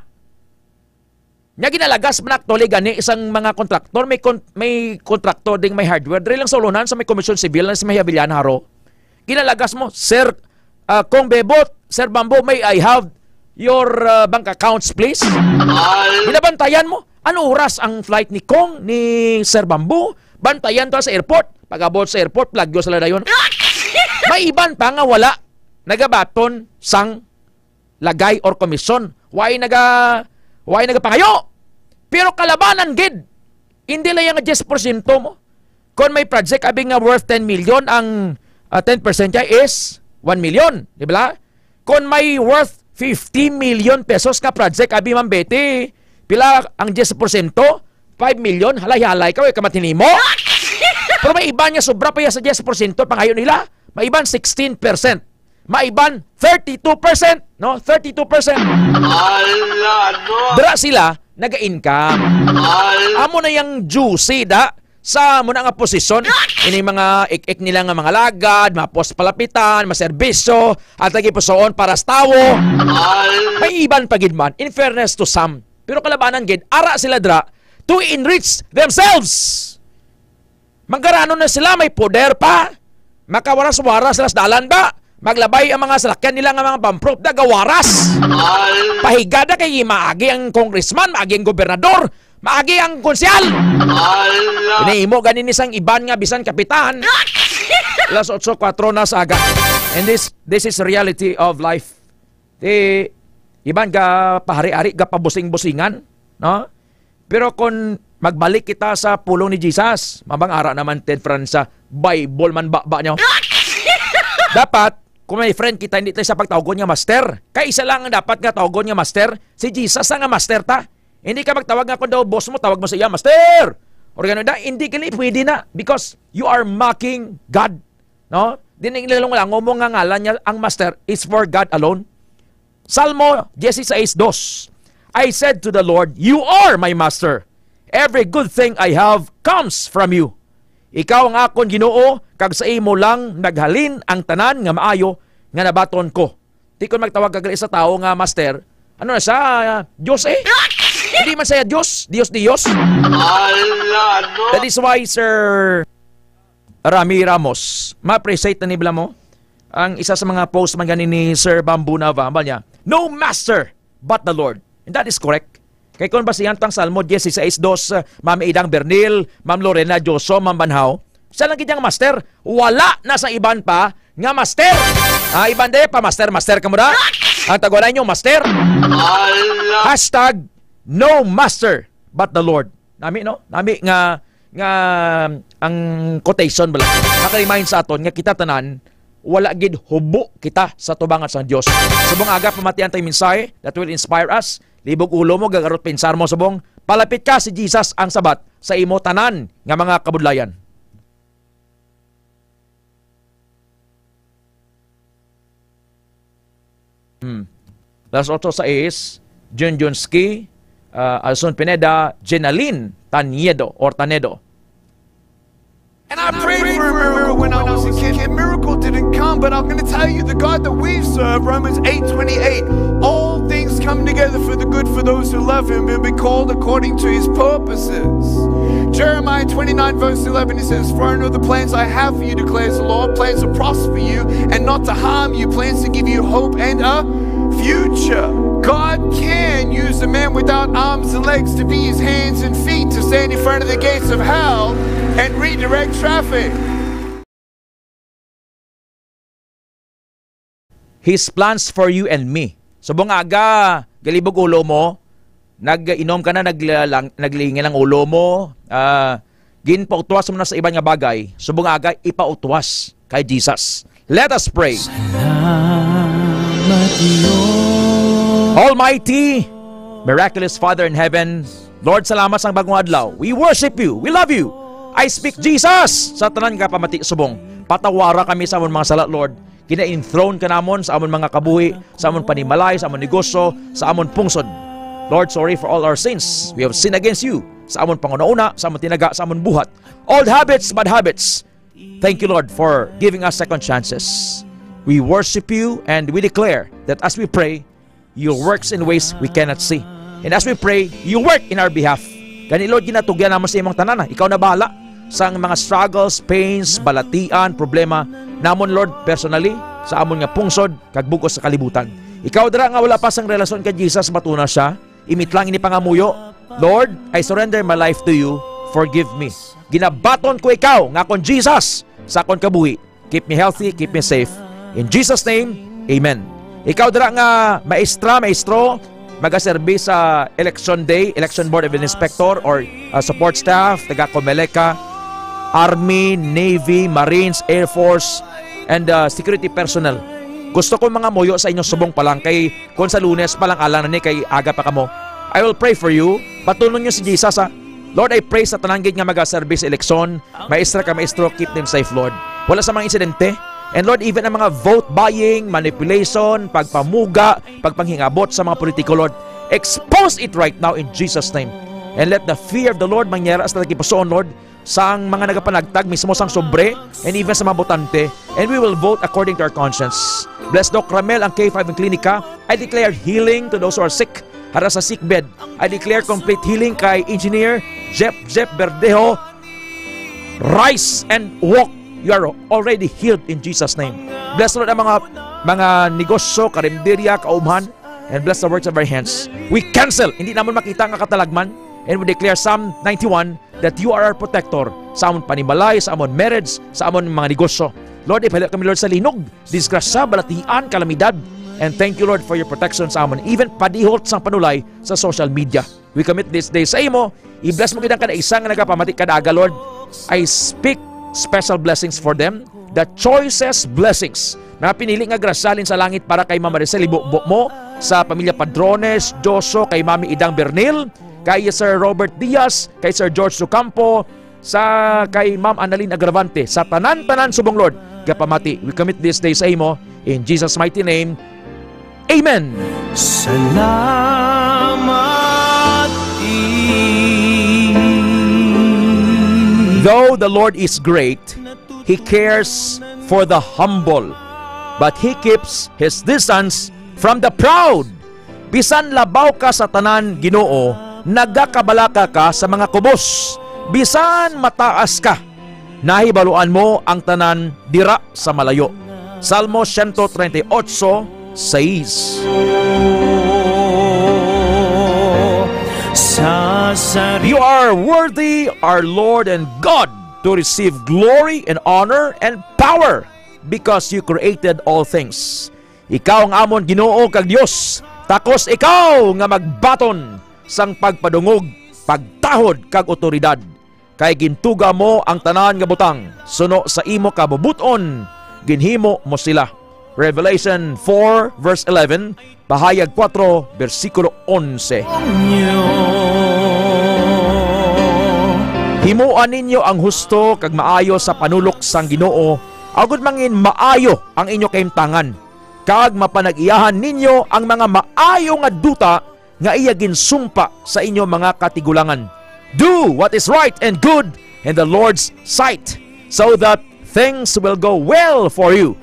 Nya ginalagas man actually gani isang mga kontraktor, may kon-, may kontraktor ding may hardware. Diri lang sa ulunan sa may Komisyon Sibil na si Mayabilyan Haro. Ginalagas mo, "Sir, ah, Kong Bebot, Sir Bamboo, may I have your, ah, bank accounts, please?" Ay. Binabantayan mo, ano oras ang flight ni Kong, ni Sir Bamboo? Bantayan to sa airport. Pag-abot sa airport, plagyo sila dayon. May iban pa nga wala nagabaton sang lagay or komisyon. Way naga-, way nagapangayo. Pero kalabanan gid. Hindi lang yung diyes porsyento mo. Kung may project abi nga worth ten million, ang, ah, ten percent niya is one million, di ba? Kung may worth fifty million pesos nga project abi, Ma'am Betty, pila ang diyes porsyento? Five million? Halay-halay ka, way ka matinimo. Pero may iban nga sobra pa ya sa diyes porsyento pangayo nila. May iban sixteen percent. May iban thirty-two percent, no? Thirty-two percent. Ala, no? Dira sila naga-income. Ala. Amo na yang juicy da sa amo na nga posisyon. Ini mga ik-ik nila nga mga lagad, mga pos palapitan, mga serbisyo, at lagi pusoon para sa tawo. Ala. May iban pa gid man, in fairness to some. Pero kalabanan gid, ara sila dira to enrich themselves. Manggaranon na sila, may poder pa. Makawaras-waras sila sa dalan ba? Maglabay ang mga salakyan nila nga mga bumper, da gawaras. Al- Pahiga da kay maagi ang congressman, maagi ang gobernador, maagi ang konsehal. Ala. Ginahimo gani ni sang iban nga bisan kapitan. Alas otso kuwatro na sa aga. And this, this is reality of life. Ti, iban ga pahari-ari, ga pabusing-busingan, no? Pero kung magbalik kita sa pulong ni Jesus, mabang ara naman, Ted Franza, Bible man ba, ba niyo? Dapat, kung may friend kita, hindi tayo sa pagtawagon nga master. Kay isa lang ang dapat nga tawagon nga master, si Jesus na nga master ta. Hindi ka magtawag nga kung daw boss mo, tawag mo sa iya, "Master!" Or gano'n na, hindi gali pwede na because you are mocking God. No? Di na inilalong-lango mo nga ngalan niya, ang master is for God alone. Salmo dieciséis dos, "I said to the Lord, 'You are my master. Every good thing I have comes from you.'" Ikaw ang akon Ginoo, kag sa imo lang naghalin ang tanan nga maayo nga nabaton ko. Di kon magtawag ka gali sa tawo nga master, ano na siya, Dios eh? Hindi man siya Dios, Dios, Dios. Ala, no? That is why, Sir Rami Ramos, ma-appreciate na nibla mo ang isa sa mga post man gani ni Sir Bamboo Nava, ba niya, "No master but the Lord." And that is correct. Kay kung basihan tang Salmo dieciséis dos, uh, Ma'am Idang Bernil, Ma'am Lorena Dioso, Ma'am Banhaw, siya lang gid ang master. Wala na sa iban pa nga master. Ah, iban de pa master, master ka mo da? Ang tago na inyo, master. Ala. Hashtag no master but the Lord. Nami, no? Nami nga, nga ang quotation bala, naka-remind sa aton nga kita tanan, wala gid hubo kita sa tubangan sang Dios. Subong aga pamatian tay mensahe that will inspire us. Libog ulo mo, gagarot pensar mo, subong, palapit ka, si Jesus ang sabat sa imo tanan nga mga kabudlayan. Hmm. Las otso sais, Junjun Ski, uh, Alson Pineda, Jenaline Taniedo or Tanedo. And I prayed for a miracle when I was a kid. A miracle didn't come, but I'm going to tell you the God that we serve, Romans eight twenty-eight. All things come together for the good for those who love him and be called according to his purposes. Jeremiah twenty-nine, verse eleven, he says, "For I know the plans I have for you, declares the Lord, plans to prosper you and not to harm you, plans to give you hope and a future." God can use a man without arms and legs to be his hands and feet to stand in front of the gates of hell and redirect traffic. His plans for you and me. Subong aga, galibog ulo mo, nag-inom ka na, naglalang-, naglingin ang ulo mo, ah, ginpautwas mo na sa iban nga bagay, subong aga, ipautwas kay Jesus. Let us pray. Salamat, Dios. Almighty, miraculous Father in heaven, Lord, salamat sa bagong adlaw. We worship you. We love you. I speak, Jesus, sa tanan nga pamati subong. Patawara kami sa amon mga sala, Lord. Gina-enthrone ka namon sa amon mga kabuhi, sa amon panimalay, sa amon negosyo, sa amon pungsod. Lord, sorry for all our sins. We have sinned against you sa amon panguna-una, sa amon tinaga, sa amon buhat. Old habits, bad habits. Thank you, Lord, for giving us second chances. We worship you and we declare that as we pray, you works in ways we cannot see. And as we pray, you work in our behalf. Gani, Lord, ginatugyan namon sa imong tanan, ah. Ikaw na bahala sa mga struggles, pains, balatian, problema namon, Lord, personally, sa amon nga pungsod, kag bug-os sa kalibutan. Ikaw dira nga wala pa sang relasyon kay Jesus, batuna siya. Imitlang ini pangamuyo, "Lord, I surrender my life to you. Forgive me." Ginabaton ko ikaw nga akon Jesus sa akon kabuhi. Keep me healthy, keep me safe. In Jesus' name, amen. Ikaw dira nga maestra, maestro, magaserbi sa election day, election board of inspector or, uh, support staff, taga Comelec ka, Army, Navy, Marines, Air Force, and, uh, security personnel. Gusto ko mangamuyo sa inyo subong pa lang kay kung sa Lunes pa lang, alang na ni kay aga pa kamo. I will pray for you. Patunon niyo si Jesus, ha. Lord, I pray sa tanan gid nga magaserbi sa eleksyon, maestra ka maestro, keep them safe, Lord. Wala sa mga insidente. And Lord, even ang mga vote buying, manipulation, pagpamuga, pagpanghingabot sa mga politiko, Lord, expose it right now in Jesus' name. And let the fear of the Lord mangyara sa tagipusoon, Lord, sang mga nagapanagtag, mismo sang sobre, and even sa mga botante. And we will vote according to our conscience. Bless Doc Ramel ang K five Klinika. I declare healing to those who are sick. Hara sa sick bed, I declare complete healing kay Engineer Jeff, Jeff Verdejo. Rise and walk. You are already healed in Jesus' name. Bless, Lord, ang mga, mga negosyo, karinderya, kaumhan, and bless the works of our hands. We cancel. Hindi namon makita nga katalagman. And we declare Psalm ninety-one, that you are our protector sa amon panimalay, sa amon marriage, sa amon mga negosyo. Lord, ipahilak kami, Lord, sa linog, disgrasya, balatian, kalamidad. And thank you, Lord, for your protection sa amon. Even padihot sang panulay sa social media. We commit this day sa imo. I-bless mo gid ang kada isa nga nagapamati kada aga, Lord. I speak special blessings for them. The choicest blessings. Mga pinili nga grasya halin sa langit para kay Mama Maricel, ibubo mo sa pamilya Padrones, Joso, kay Mami Idang Bernil, kay Sir Robert Diaz, kay Sir George Ocampo, sa kay Ma'am Annalyn Agravante, sa tanan-tanan subong, Lord, gapamati. We commit this day sa imo. In Jesus' mighty name, Amen. Salamat. Though the Lord is great, He cares for the humble, but He keeps His distance from the proud. Bisan labaw ka sa tanan, Ginoo, nagakabalaka ka sa mga kubos. Bisan mataas ka, nahibaluan mo ang tanan dira sa malayo. Salmo siyento treinta y ocho, sais. You are worthy, our Lord and God, to receive glory and honor and power, because you created all things. Ikaw ang amon Ginoo kag Dios, takos ikaw nga magbaton sang pagpadungog, pagtahod kag awtoridad. Kay gintuga mo ang tanan nga butang, suno sa imo kabubot-on ginhimo mo sila. Revelation four verse eleven, pahayag kuwatro, bersikulo onse. Himoa ninyo ang husto kag maayo sa panulok sang Ginoo, agod mangin maayo ang inyo kahimtangan, kag mapanag-iyahan ninyo ang mga maayo nga duta nga iya ginsumpa sa inyo mga katigulangan. Do what is right and good in the Lord's sight, so that things will go well for you,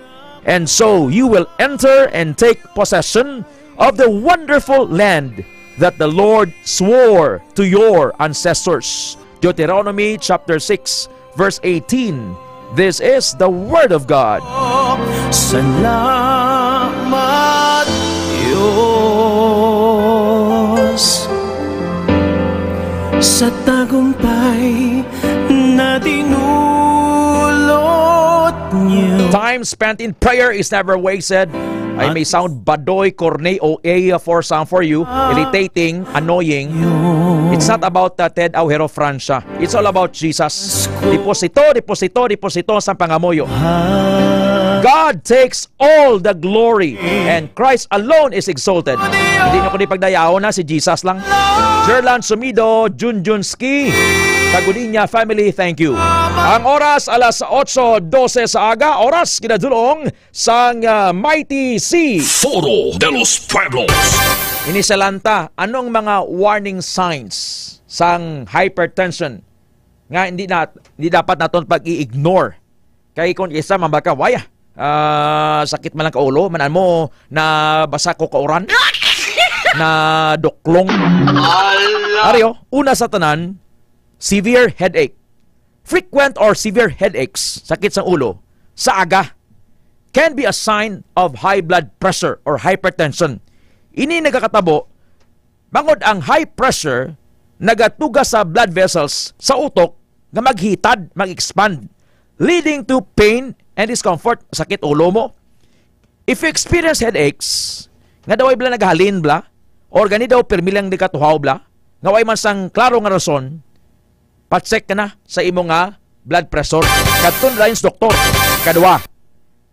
and so you will enter and take possession of the wonderful land that the Lord swore to your ancestors. Deuteronomy chapter six, verse eighteen. This is the word of God. Salamat, Dios, sa tagumpay na dinulot niyo. Time spent in prayer is never wasted. I may sound badoy, corny, O A for some for you, irritating, annoying. It's not about uh, Ted Aujero Francia. It's all about Jesus. Deposito, deposito, deposito sa pangamuyo. God takes all the glory and Christ alone is exalted. Hindi na ko di pagdayaon na si Jesus lang. Jerlan Sumido, Junjun Ski, Tagudinya family, thank you. Ang oras alas otso dose sa aga, oras kinadulong sang ah, Mighty C. Foro de los Pueblos. Ini sa lanta, anong mga warning signs sang hypertension nga hindi na, hindi dapat naton pag-i-ignore? Kay kung isa, mambal ka, "Waya, ah, sakit man lang ka ulo, manan mo na basa ko kauran, na duklong." Ala! Aryo, una sa tanan, severe headache. Frequent or severe headaches, sakit sang ulo, sa aga, can be a sign of high blood pressure or hypertension. Ini nagakatabo bangod ang high pressure nagatuga sa blood vessels sa utok nga maghitad, mag-expand, leading to pain and discomfort. Sakit ulo mo. If you experience headaches, nga daw ay bala naghalin bala, or gani daw pirmi lang nagkatuhaw bala, nga way man sang klaro nga rason, pa-check ka na sa imo nga blood pressure. Kadto na dayon sa doktor. Kadua,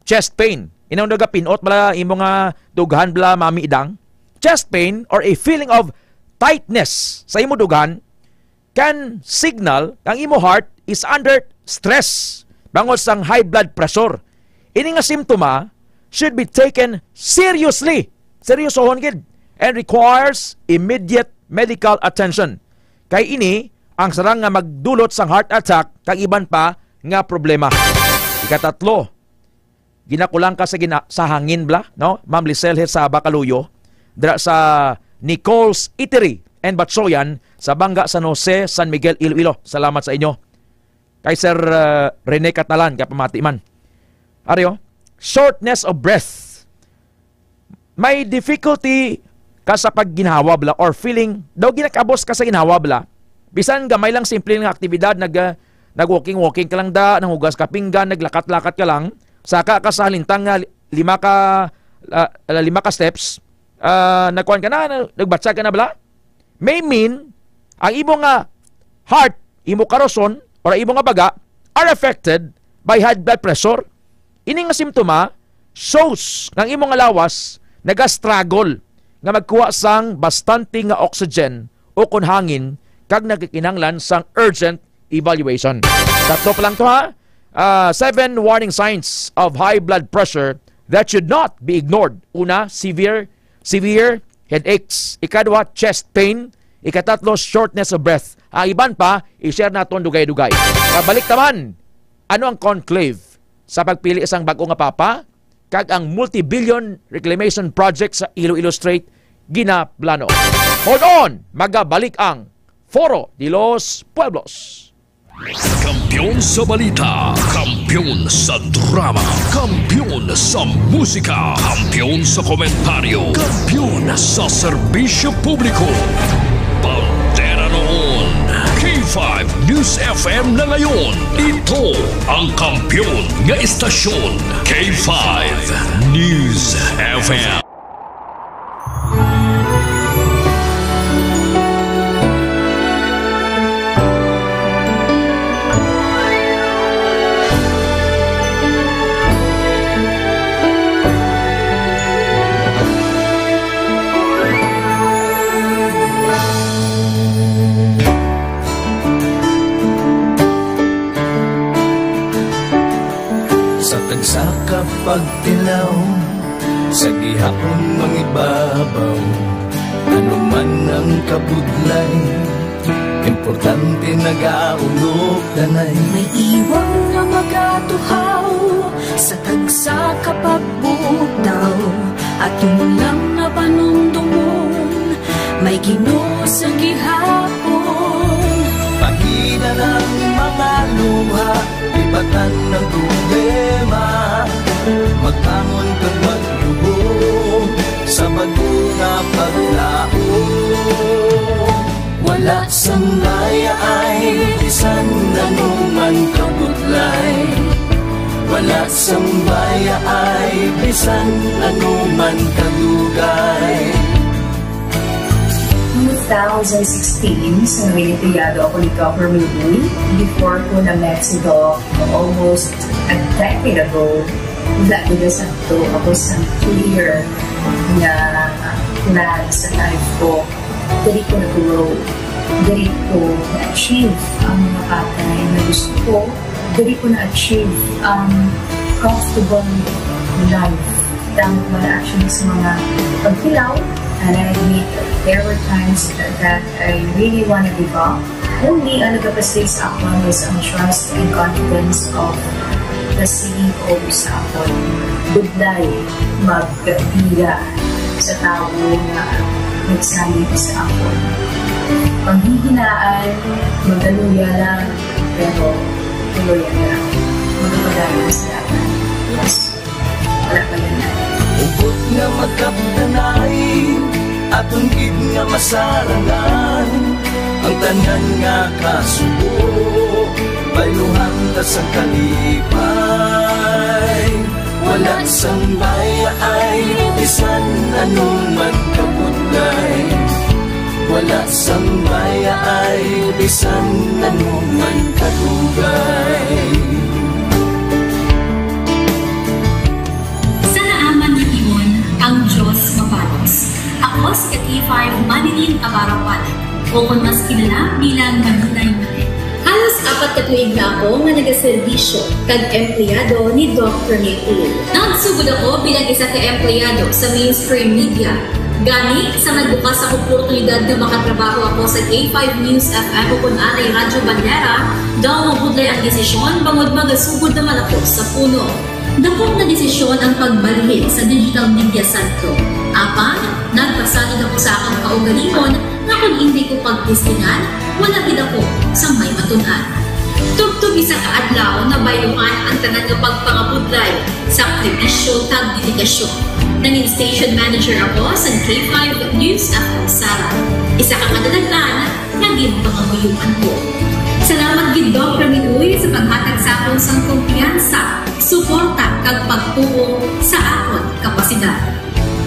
chest pain. Inaw nagapinot bala imo nga dughan bala, Mami Idang? Chest pain or a feeling of tightness sa imo dughan can signal ang imo heart is under stress bangod sang high blood pressure. Ini nga simptoma should be taken seriously, seryosohon gid, and requires immediate medical attention. Kay ini ang sarang nga magdulot sang heart attack kag iban pa nga problema. Ikatatlo, ginakulang ka sa gina-, sa hangin bala, no? Ma'am Lisel Hesaba Kaluyo, dira sa Nicole's Eatery and Batsoyan sa Banga, San Jose, San Miguel, Iloilo. Salamat sa inyo. Kay Sir, uh, Rene Catalan, kapamati man. Aryo, shortness of breath. May difficulty ka sa pagginhawa bala or feeling, daw ginakabos ka sa ginhawa bala. Bisan gamay lang, simple nga aktibidad, nag, ah, nag-walking-walking ka lang da, nanghugas ka pinggan, naglakat-lakat ka lang, saka ka sa halintang nga li-, lima ka, ah, lima ka steps, ah, nagkuan ka na, nagbatsa ka na bala. May mean, ang imo nga heart, imo karoson, or imo nga baga are affected by high blood pressure. Ini nga simptoma shows nga ang imo nga lawas naga-struggle nga magkuha sang bastante nga oxygen o kon hangin kag nagakinahanglan sang urgent evaluation. Tatlo pa lang to, ha. Ah, seven warning signs of high blood pressure that should not be ignored. Una, severe severe headaches. Ikadwa, chest pain. Ikatatlo, shortness of breath. Ang iban pa, i-share naton dugay-dugay. Pabalik naman, ano ang conclave sa pagpili sang bag-o nga papa? Kag ang multi-billion reclamation project sa Iloilo Strait ginaplano. Hold on! Magabalik ang Foro de los Pueblos. Kampiyon sa balita, kampiyon sa drama, kampiyon sa musika, kampiyon sa komentaryo, kampiyon sa serbisyo publiko. Bandera noon, K five News F M na ngayon. Ito ang kampiyon nga istasyon, K five News F M. Sa tagsa ka pagtilaw, sa gihapon mangibabaw, ano man ang kabudlay, importante nagaulog danay. May iwang nga magatuhaw sa tagsa ka pagbutaw, aton lang nga panumdomon, may Ginoo sa gihapon. Pahina ng mga luha, ibatan ng problema, magbangon kag magluhod sa bag-o nga paglaom. Wala sang mayaay bisan ano man kabudlay. Wala sang mayaay bisan ano man kadugay. Two thousand sixteen, sa Nuevo Criado ako ni Governor Lee. Before ko na Mexico, almost a decade ago, wala ko sa to. Ako sa clear nga plan sa life ko. Diri ko nag-grow. Diri ko na-achieve ang mga bagay na gusto ko. Diri ko na-achieve ang comfortable life. Tama ba, actually, sa mga pagkilaw, and I admit there were times that I really wanna give up. Only ang nagapastig sa akon was ang trust and confidence of the C E O sa akon. Budlay magpila sa tawo nga nagsalig sa akon. Panghihinaan, magaluya lang, pero tuloy lang. Magpadayon sa dalan. Yes. Wala pa yan. Hugot nga magkapdanay, aton gid nga masarangan ang tanan nga kasubo, bayluhan ta sa kalipay. Wala sang mayaay, bisan ano man kabudlay. Wala sang mayaay, bisan ano man kadugay. Sa naaman nga timon, ang Dios mabalos. Ako si ka K five Manilyn Abarapan, o kon mas kilala bilang Manilay Manay. Halos apat ka tuig na ako nga nagaserbisyo kag empleyado ni Doc Rene Uy. Nagsugod ako bilang isa ka empleyado sa mainstream media. Gani, sa nagbukas ang oportunidad nga makatrabaho ako sa K five News F M o kon anay Radyo Bandera, daw mabudlay ang desisyon bangod magasugod naman ako sa puno. Dakop nga desisyon ang pagbalhin sa digital media santo. Apang, nagpasalig ako sa akon kaugalingon nga kon indi ko pagtestingan, wala gid ako sang may matun-an. Tubtob isa ka adlaw, nabayluhan ang tanan nga pagpangabudlay, sakripisyo, kag dedikasyon. Nangin station manager ako sa K five News F M Sara, isa ka kadalagan nga ginpangamuyoan ko. Salamat gid, Doc Rene Uy, sa paghatag sa akon sang kumpiyansa, suporta, kag pagtuo sa akon kapasidad.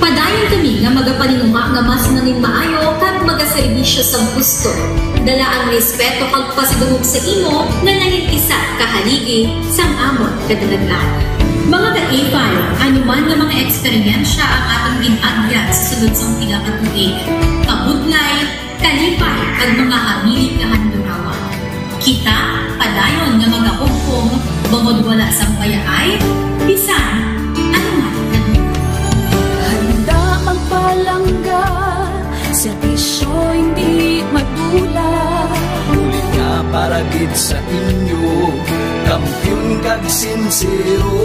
Padayon kami nga magapaninguha nga mas nangin maayo kag magaserbisyo sa gusto, dala ang respeto kag pasidungog sa imo nga nangin isa ka haligi sang amon kadalagan. Mga ka-K five, ano man nga mga eksperyensya ang aton gin-agyan sa sulod sang pila ka tuig, kabudlay, kalipay, kag mga hamili nga handurawan. Kita padayon nga magahugpong bangod wala sang bayaay bisan ano man. Handa ang pala- Gid sa inyo, kampiyon kag sinsero.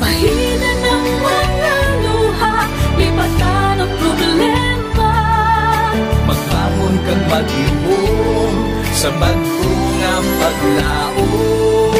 Bahinan ang mga luha, lipatan ang problema. Magbangon kag maghimom sa bag-o nga paglaom.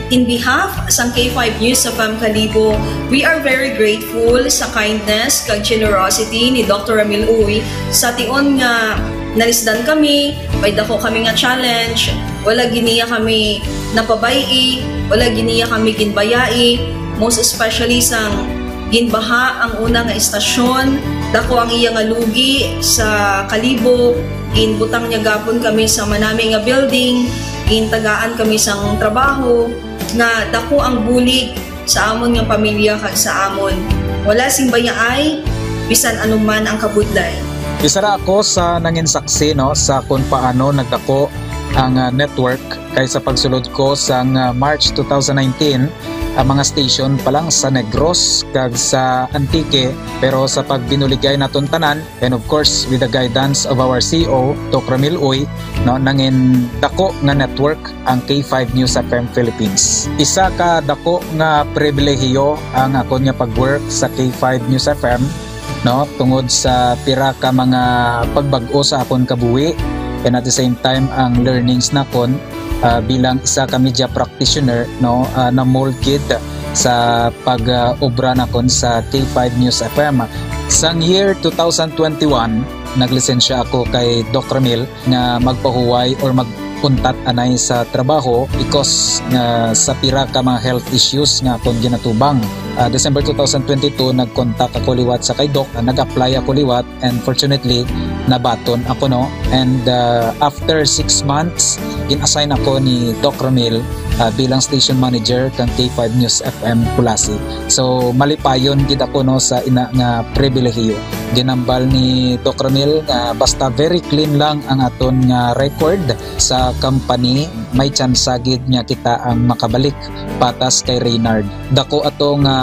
In behalf sang K five News F M Kalibo, we are very grateful sa kindness kag generosity ni Doctor Ramil Uy. Sa tion nga nalisdan kami, may dako kami nga challenge, wala gid niya kami napabay-i, wala gid niya kami ginbayai, most especially sang ginbaha ang una nga istasyon, dako ang iya nga lugi sa Kalibo, ginbutang niya gapon kami sa manami nga building, gintagaan kami sang trabaho, nga dako ang bulig sa amon nga pamilya kag sa amon. Wala sing bayaay, bisan anuman ang kabudlay. Isa ra ako sa nangin saksi, no, sa kung paano nagdako ang, ah, network, kay sa pagsulod ko sang, ah, March two thousand nineteen, ang mga station pa lang sa Negros kag sa Antique, pero sa pagbinuligay naton tanan, and of course, with the guidance of our C E O, Doc Ramil Uy, no, nangin dako nga network ang K five News F M Philippines. Isa ka dako nga pribilehiyo ang akon nga pag-work sa K five News F M, no, tungod sa pira ka mga pagbag-o sa akon kabuhi, and at the same time ang learnings nakon, ah, bilang isa ka media practitioner, no, ah, na-mold gid sa pag, ah, obra nakon sa K five News F M. Sang year two thousand twenty-one, naglisensya ako kay Doc Ramil nga magpahuway or mag-untat anay sa trabaho because nga sa pira ka mga health issues nga akon ginatubang. Ah, December two thousand twenty-two, nag-contact ako liwat sa kay Doc, ah, nag-apply ako liwat, and fortunately, nabaton ako, no? And, ah, after six months, gin-assign ako ni Doc Ramil, ah, bilang station manager kang K five News F M Culasi. So, malipayon gid ako, no, sa ina nga pribilehiyo. Ginambal ni Doc Ramil nga basta very clean lang ang aton nga record sa company, may tsansa gid nga kita ang makabalik patas kay Reynard. Dako ato nga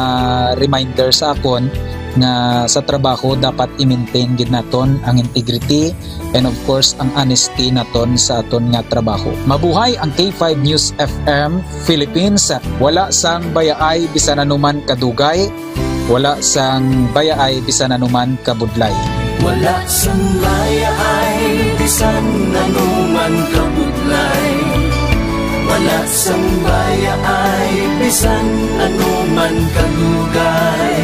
reminder sa akon nga sa trabaho dapat i-maintain gid naton ang integrity and of course ang honesty naton sa aton nga trabaho. Mabuhay ang K five News F M Philippines. Wala sang bayaay bisan anuman kadugay, wala sang bayaay bisan anuman kabudlay. Wala sang bayaay bisan anuman kabudlay. Wala sang bayaay bisan anuman kadugay.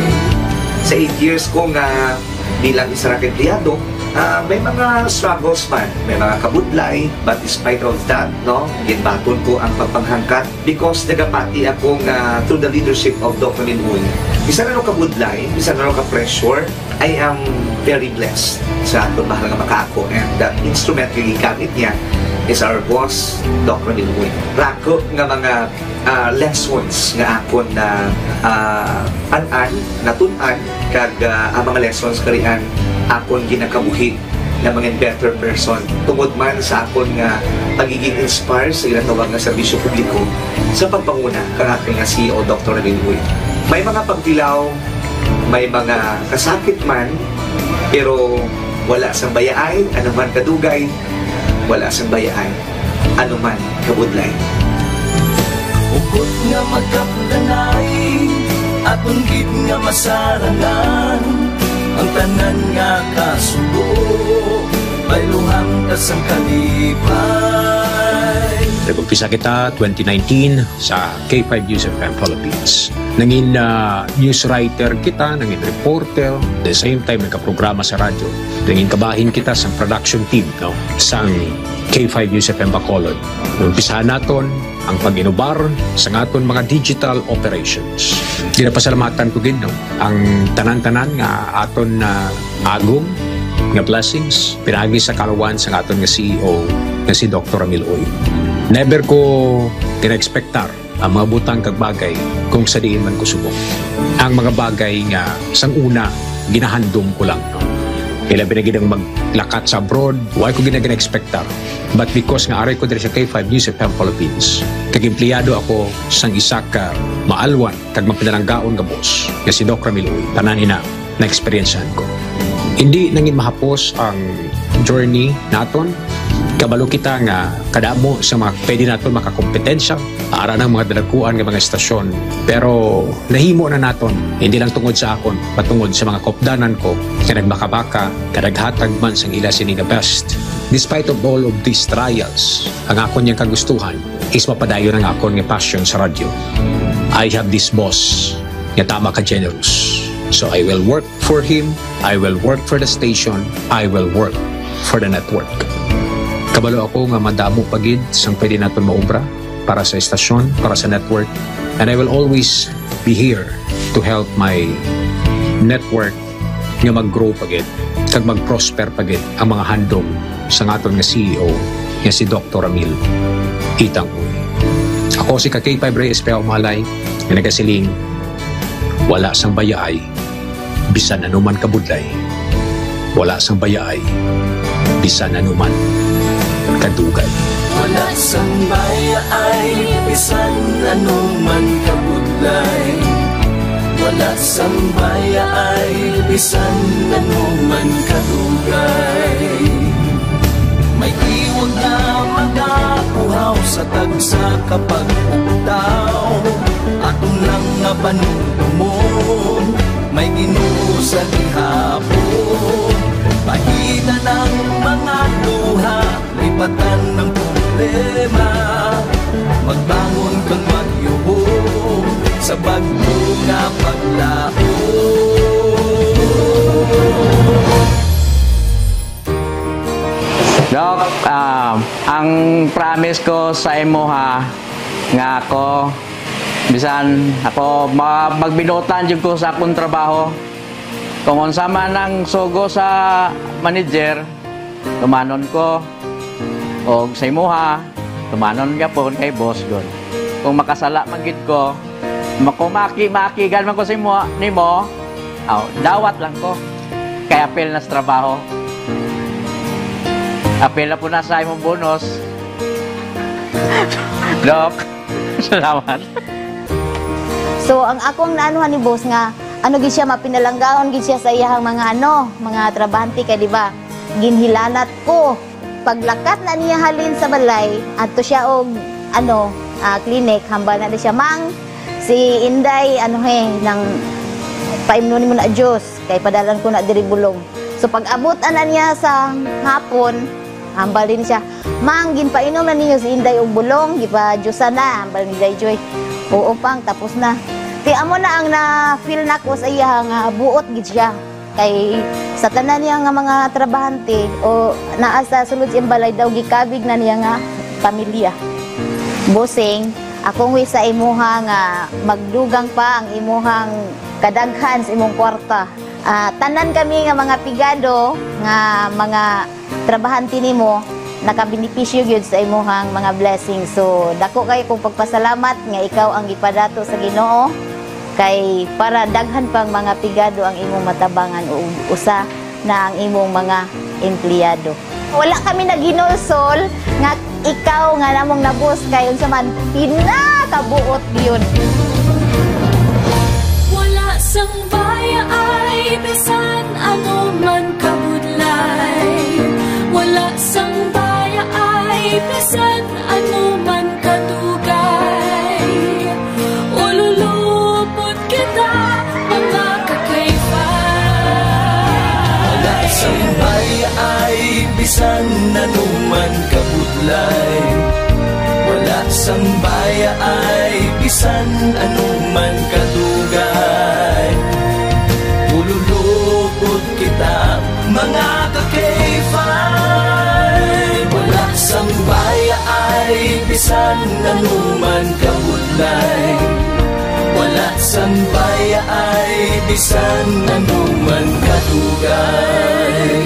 Sa eight years ko nga bilang isa ra ka empleyado, ah, may mga struggles man, may mga kabudlay, but despite of that, no, ginbaton ko ang pagpanghangkat because nagapati ako nga through the leadership of Doc Ramil Uy, bisan ano kabudlay, bisan ano ka pressure, I am very blessed sa aton mahal nga makaako, and that instrument nga gigamit niya is our boss, Doc Ramil Uy. Rako nga mga, ah, lessons nga akon na, ah, an-an, natun-an, kag, ah, ang mga lessons karian akon ginakabuhi na mga better person tungod man sa akon nga pagiging inspire sa ginatawag nga serbisyo publiko sa pagpanguna kang aton nga C E O, Doctor Ramil Uy. May mga pagtilaw, may mga kasakit man, pero wala sang bayaay, ano man kadugay, wala sang bayaay, ano man kabudlay. Hugot nga magkapdanay, aton gid nga masarangan, ang tanan nga kasubo, bayluhan ta sang kalipay. Nag-umpisa kita twenty nineteen sa K five News F M Philippines. Nangin, ah, news writer kita, nangin reporter, the same time nagkaprograma sa radyo. Nangin kabahin kita sa production team, no, sang K five News F M Bacolod. Umpisahan naton ang pag-inubar sa aton mga digital operations. Ginapasalamatan ko gid, no, ang tanan-tanan nga aton na agom nga blessings pinaagi sa kaluwan sa aton nga C E O nga si Doctor Ramil Uy. Never ko gina-expectar ang mga butang kag bagay kung sa diin man ko subong. Ang mga bagay nga sang una ginahandom ko lang, no? Ilabi na gid ang maglakat sa abroad, wa ko gina-, gina-expectar. But because nga aray ko diri sa K five News F M Philippines, kag empleyado ako sang isa ka maalwan kag mapinalanggaon nga boss nga si Doc Ramil Uy, tanan ina na-eksperyensyahan ko. Hindi nangin mahapos ang journey naton, Kabalo kita nga kadamo sa mga pwede naton makakompetensya ara ng mga dalakuan nga mga estasyon. Pero nahimo na naton, hindi lang tungod sa akon, patungod sa mga kopdanan ko nga nagmakabaka, nga naghatag man sang ila sini nga best. Despite of all of these trials, ang akon yang kagustuhan is mapadayon ang akon nga passion sa radyo. I have this boss nga tama ka generous. So I will work for him, I will work for the station, I will work for the network. Kabalo ako nga madamo pa gid sang pwede naton maubra para sa estasyon, para sa network, and I will always be here to help my network nga mag-grow pa gid kag mag-prosper pa gid ang mga handom sang aton nga C E O nga si Doktor Ramil Itang Uy. Ako si ka K five Ray Espejo Malay nga nagasiling, wala sang bayaay bisan ano man kabudlay. Wala sang bayaay bisan ano man kadugay. Wala sang bayaay bisan ano man kabudlay. Wala sang bayaay bisan ano man kadugay. May tiwag nga magapuhaw sa tagsa ka pag-ugtaw. Aton lang nga panumdumon, may Ginoo sa gihapon. Pahitan ang mga luha, lipatan ang problema. Magbangon kag magyuhon sa bag-o nga paglaom. Doc, ah, ang promise ko sa imuha nga ako, bisan ako ma-, magbinuotan jud ko sa akong trabaho. Kung unsa man ang sugo sa manager, tumanon ko. Og sa imuha, tumanon gyapon kay boss gud. Kung makasala man gid ko, makumaki-makigan man ko sa imo, nimo, aw, dawat lang ko. Kay apil na sa trabaho. Apil na po na sa imong bonus. Doc, salamat. So, ang akong naanuhan ni boss nga, ano gid siya, mapinalanggaon gid siya sa iyahang mga ano, mga trabahante kay, di ba, ginhilanat ko. Paglakat na niya halin sa balay, adto siya og, ano, ah, clinic, hambal na di siya, "Mang, si Inday, ano he, nang paimnon nimo na juice, kay padalan ko na diri bulong." So, pag-abot ana niya sa hapon, hambal din siya, "Mang, ginpainom na ninyo si Inday og bulong, gipa-juice na," hambal ni Day Joy. "Oo, Pang, tapos na." Kay amo na ang na-feel nako sa iya nga buot gid siya. Kay sa tanan niya nga mga trabahante o naa sa sulod sa iyang balay daw gikabig na niya nga pamilya. Bossing, akong wish sa imuha nga magdugang pa ang imuhang kadaghan sa imong kwarta. Ah, tanan kami nga mga pigado nga mga trabahante nimo nakabenepisyo gyud sa imuhang mga blessings. So, dako kayo kong pagpasalamat nga ikaw ang gipadato sa Ginoo. Kay para daghan pang mga pigado ang imong matabangan, ug usa na ang imong mga empleyado. Wala kami naghinulsol nga ikaw nga namong nabos kay unsa man pinakabuot gyud. Wala sang bayaay bisan ano man kabudlay. Wala sang bayaay bisan ano man kadugay. Ululupot kita, mga kakayfa. Wala sang bayaay bisan ano man kabudlay. Wala sang bayaay bisan ano man kadugay. Ululupot kita, mga ka-K five. Wala sang bayaay bisan ano man kabudlay. Wala sang bayaay bisan ano man kadugay.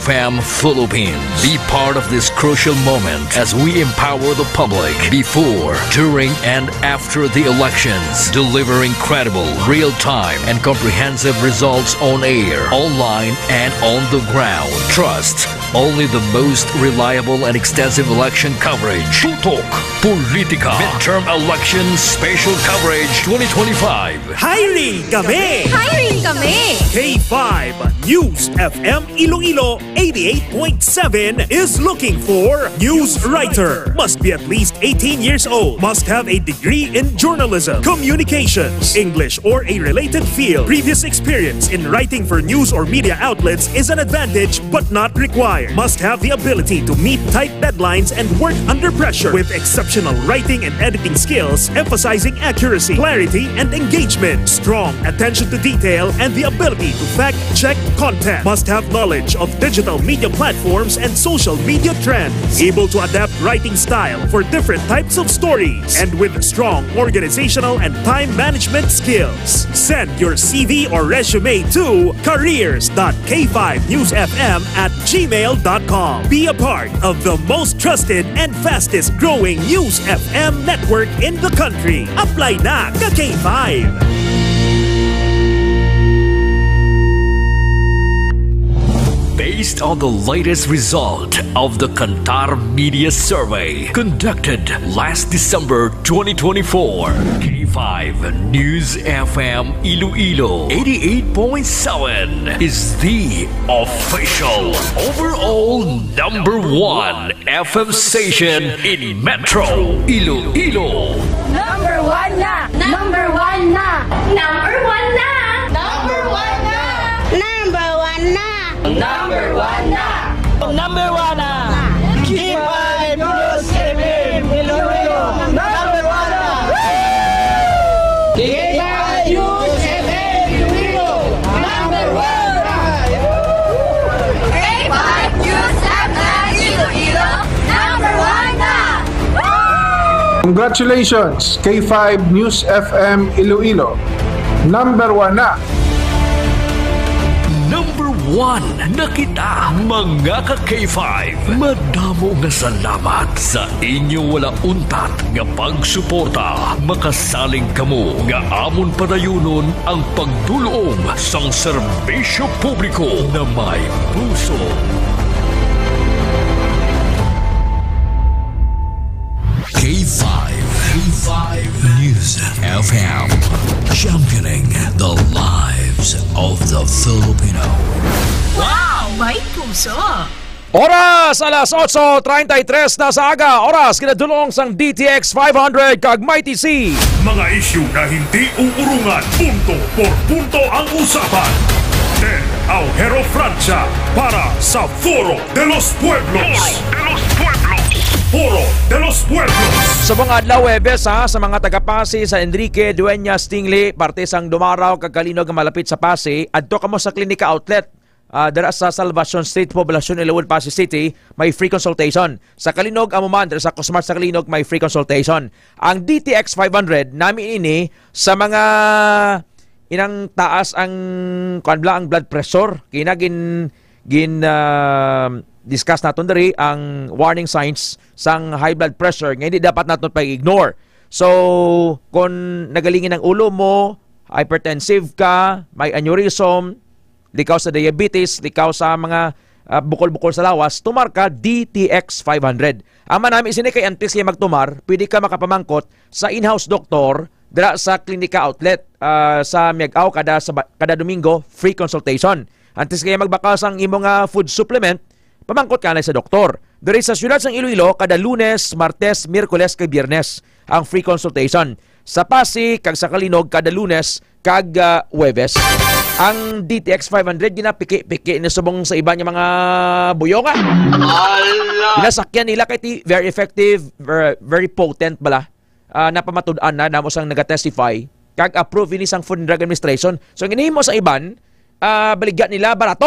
F M Philippines. Be part of this crucial moment as we empower the public before, during, and after the elections, delivering credible, real-time, and comprehensive results on air, online, and on the ground. Trust only the most reliable and extensive election coverage. Tutok Politika. Midterm Election Special Coverage twenty twenty-five. Hiring kami! Hiring kami! K five News F M Iloilo eighty-eight point seven is looking for news writer. Must be at least eighteen years old. Must have a degree in journalism, communications, English, or a related field. Previous experience in writing for news or media outlets is an advantage but not required. Must have the ability to meet tight deadlines and work under pressure with exceptional writing and editing skills, emphasizing accuracy, clarity, and engagement. Strong attention to detail and the ability to fact check content. Must have knowledge of digital media platforms and social media trends. Able to adapt writing style for different types of stories and with strong organizational and time management skills. Send your C V or resume to careers dot k five news f m at gmail dot com. Be a part of the most trusted and fastest growing News F M network in the country. Apply na ka K five! Based on the latest result of the Kantar Media Survey conducted last December twenty twenty-four, K five News F M Iloilo eighty-eight point seven is the official overall number one F M station in Metro Iloilo. Number one na! Number one na! Number one na! Number one na! Number one na! Number one na! Number one na! K five News F M Iloilo! Number one na! K five News F M Iloilo! Number one na! K five News F M Iloilo, number one na! Congratulations, K five News F M Iloilo. Number one na. Number one na kita, mga ka K five. Madamo nga salamat sa inyo wala untat nga pagsuporta. Makasalig kamo nga amon padayunon ang pagdul-ong sang serbisyo publiko na may puso. K five, K five News F M, championing the lives of the Filipino. Wow! May puso! Oras, alas otso treinta y tres na sa aga. Oras, kinadulong sang D T X five hundred kag Mighty C. Mga isyu na hindi uurungan, punto por punto ang usapan. Ted Aujero Francia para sa Foro de los Pueblos. Foro de los Pueblos. Foro de los Pueblos. Sa mga adlaw Huwebes, ha, sa mga taga-Pasi, sa Enrique, Dueñas, Tingle, parte sang Dumaraw, kag Calinog nga malapit sa Pasi, adto kamo sa Klinika Outlet, ah, dira sa Salvacion Street, Poblacion Ilawan, Pasi City, may free consultation. Sa Calinog, amo man, dira sa Cosmart sa Calinog, may free consultation. Ang D T X five hundred, nami ini sa mga inang taas ang, kuwan bala, ang blood pressure. Kina gin, gin, ah, discuss naton diri ang warning signs sang high blood pressure nga hindi dapat naton pag-ignore. So, kung nagalingin ang ulo mo, hypertensive ka, may aneurysm, likaw sa diabetes, likaw sa mga, ah, bukol-bukol sa lawas, tumar ka D T X five hundred. Ang manami sini kay antes kay magtumar, pwede ka makapamangkot sa in-house doktor dira sa Klinika Outlet, ah, sa Miag-ao kada, sa ba-, kada Domingo, free consultation. Antes kay magbakal sang imo nga food supplement, pamangkot ka na sa doktor. Diri sa siyudad sang Iloilo, kada Lunes, Martes, Miyerkules, kag Biyernes ang free consultation. Sa Pasig kag sa Calinog, kada Lunes kag, ah, Huwebes. Ang D T X five hundred, ginapiki-piki na subong sa iban nga mga buyonga. Ala! Ginasakyan nila kay ti-, very effective, ver-, very potent bala. Ah, napamatud-an na namo sang naga-testify, kag approve ini sang Food and Drug Administration. So, ang ginahimo sa iban, ah, baligya nila barato.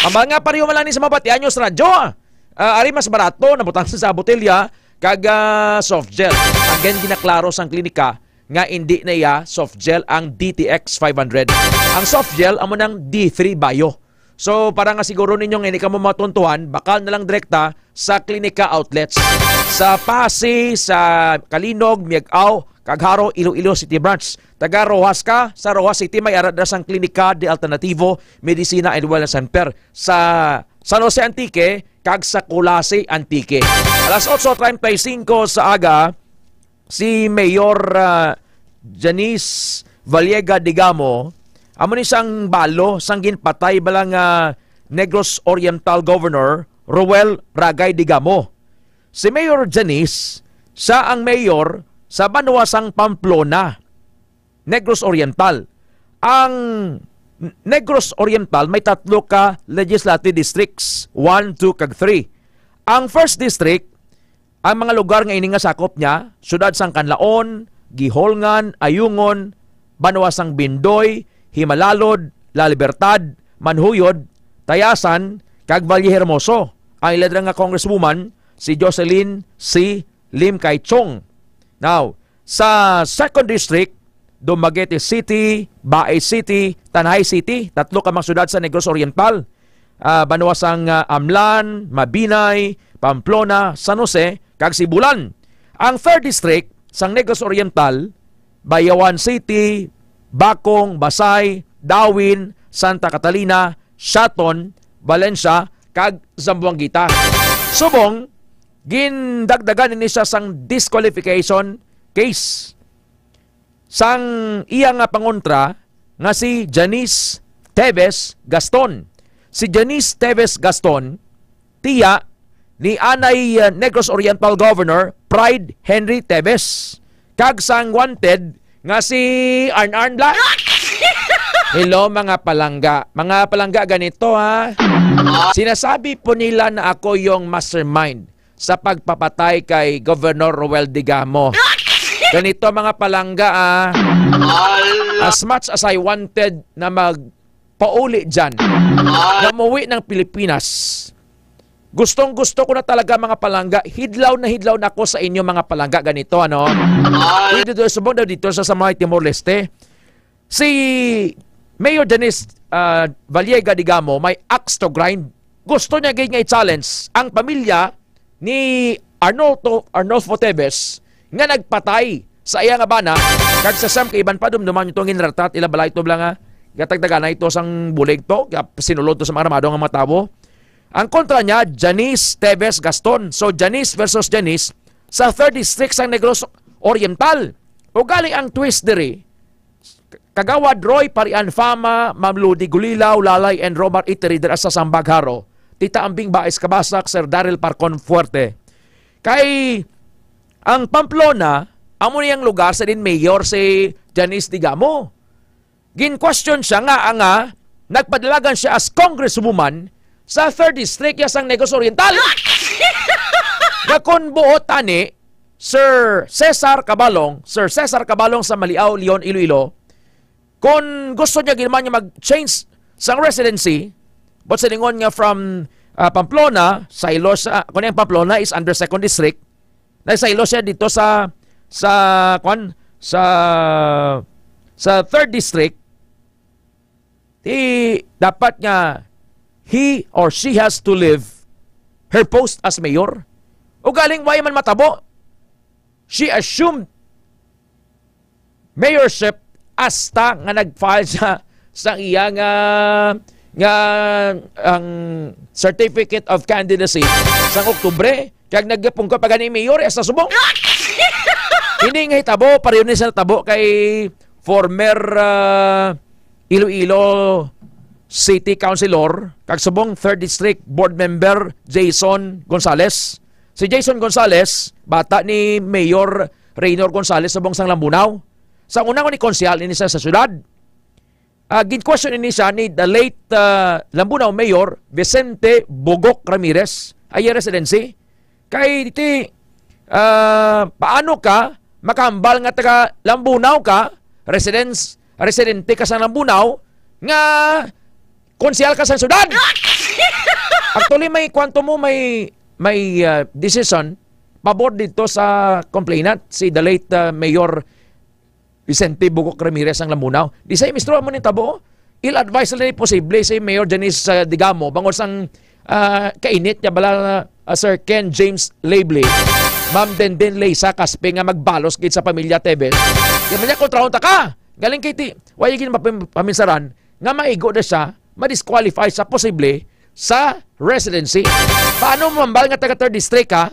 Ang mga pareho man lang ni sa mga batian nyo sa radyo, ah. Ah, ari mas barato, nabutang sa botelya, kag, ah, soft gel. Again, ginaklaro sang klinika nga hindi na iya soft gel ang D T X five hundred. Ang soft gel, amo nang D three Bio. So, para nga siguro ninyo nga hindi kamo matuntuhan, bakal na lang direkta sa Klinika Outlets. Sa Pasi, sa Calinog, Miag-ao, kag Jaro, Iloilo City Branch. Taga Roxas ka, sa Roxas City may ara sang Klinika de Alternativo, Medicina and Wellness Center. Sa San Jose Antique, kag sa Culasi Antique. Alas otso treinta y cinco sa aga, si Mayor, ah, Janice Vallega Digamo, amo ni sang balo sang ginpatay bala nga Negros Oriental Governor Roel Ragay Digamo. Si Mayor Janice, siya ang mayor sa banwa sang Pamplona, Negros Oriental. Ang Negros Oriental may tatlo ka legislative districts, one, two, kag three. Ang first district, ang mga lugar nga ini nga sakop niya, siyudad sang Canlaon, Guijolngan, Ayungon, banwa sang Bindoy, Himalalod, La Libertad, Manjuyod, Tayasan, kag Vallehermoso. Ang ila dira nga congresswoman, si Jocelyn C. Lim Kay Chong. Now, sa second district, Dumaguete City, Baez City, Tanjay City, tatlo ka mga siyudad sa Negros Oriental. Ah, banwa sang, ah, Amlan, Mabinay, Pamplona, San Jose, kag Sibulan. Ang third district sang Negros Oriental, Bayawan City, Bacong, Basay, Dawin, Santa Catalina, Siaton, Valencia, kag Zamboanguita. Subong, gindagdagan ini siya sang disqualification case sang iya nga pangontra nga si Janice Teves Gaston. Si Janice Teves Gaston, tiya ni anay, uh, Negros Oriental Governor Pride Henry Teves, kag sang wanted nga si Arn Arn Bla. Hello, mga palangga. Mga palangga, ganito, ha. Sinasabi po nila na ako yung mastermind sa pagpapatay kay Governor Roel Digamo. Ganito, mga palangga, ah. As much as I wanted na magpauli dyan, na umuwi ng Pilipinas, gustong-gusto ko na talaga, mga palangga, hidlaw na hidlaw na ako sa inyo, mga palangga, ganito, ano? Dito, dito, subong daw dito sa, sa mga Timor-Leste. Si Mayor Janice, ah, Vallega Digamo may axe to grind. Gusto niya gid nga i-challenge ang pamilya ni Arnolfo, Arnolfo Teves nga nagpatay sa iya nga bana, kag sa siyam ka iban pa, dumduman niyo to, ginratat ila balay to, bala nga gatagdagana ito sang bulig to, kaya sinulod to sa mga armado nga mga tawo. Ang kontra niya, Janice Teves Gaston. So, Janice versus Janice sa third district sang Negros Oriental. Ugali ang twist diri, Kagawad Roy Parian Fama, Ma'am Ludi Gulilaw, Lalay and Romar Iteri dira sa Sambag, Jaro, Tita Ambing Baez Kabasak, Sir Daryl Parcon Fuerte. Kay ang Pamplona, amo niyang lugar sa din mayor si Janice Digamo. Gin-question siya nga, nga nagpadalagan siya as congresswoman sa third district ya sang Negros Oriental. Nga kun buot ani, Sir Cesar Cabalong, Sir Cesar Cabalong sa Maliao, Leon, Iloilo, kung gusto niya gid man niya mag-change sang residency, but silingon nga from, ah, Pamplona, sa Ilosa, kung ang Pamplona is under second district, nagsaylo siya dito sa, sa, kwan, sa, sa third district, di dapat nga he or she has to leave her post as mayor. Ugaling wala man matabo. She assumed mayorship hasta nga nag-file siya sa iya nga, nga ang certificate of candidacy sa Oktubre. Kag nagapungko pa gani mayor, eh, sa subong. Ini nga hitabo, pareho ni sa natabo kay former, ah, Iloilo City Councilor, kag subong third District Board Member Jason Gonzales. Si Jason Gonzales, bata ni Mayor Reynor Gonzales, subong sang Lambunao. Sa una ko ni konsehal ini sa, sa syudad. Ah, gin-question ini siya ni the late, ah, Lambunao Mayor Vicente Bugok Ramirez, ay residency. Kay diti, ah, paano ka makahambal nga taga Lambunao ka, residence, residente ka sa Lambunao, nga konsehal ka sa syudad? Actually, may kwanto mo, may, may, ah, decision pabor dito sa complainant, si the late, ah, Mayor Vicente Bugok Ramirez ang Lambunao. Di sa mistro mo ni tabo, ill-advise na ni posible si Mayor Janice, ah, Digamo bangod sang, ah, kainit niya bala, ah, Sir Ken James Labely, Ma'am Denden Leisa Caspe nga magbalos gid sa pamilya Tevez. Di man niya kontrahon ta ka. Galing kay ti, wa gyud mapam-, paminsaran nga maigo na siya, ma-disqualify sa posible sa residency. Paano mo mambal nga taga third district, ha?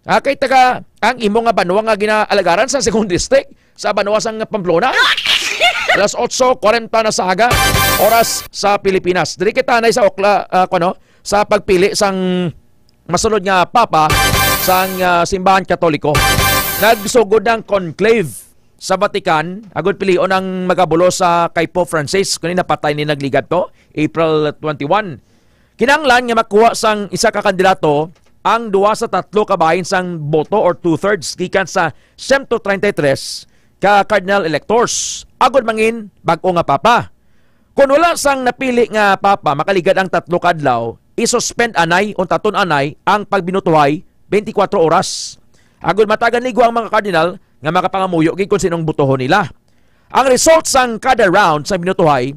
Ah, kay taga ang imo nga banwa nga ginaalagaan sa second district sa banwa sang Pamplona. Alas otso kwarenta na sa aga, oras sa Pilipinas. Diri kita na sa okla, ah, kuno, sa pagpili sang masunod nga papa sang, ah, simbahan Katoliko. Nagsugod ang conclave sa Vatican, agud pilion ang magabulos sa kay Pope Francis, kuno napatay ni nagligad to, April twenty-one. Kinahanglan nga makuha sang isa ka kandidato ang duha sa tatlo ka bahin sang boto or two-thirds gikan sa siyento treinta y tres ka cardinal electors agud mangin bag-o nga papa. Kon wala sang napili nga papa makaligad ang tatlo ka adlaw, i-suspend anay, untaton anay ang pagbinotohay twenty-four oras. Agud matagan ligo ang mga cardinal nga makapangamuyo gid kon sinong botohon nila. Ang result sang kada round sang binotohay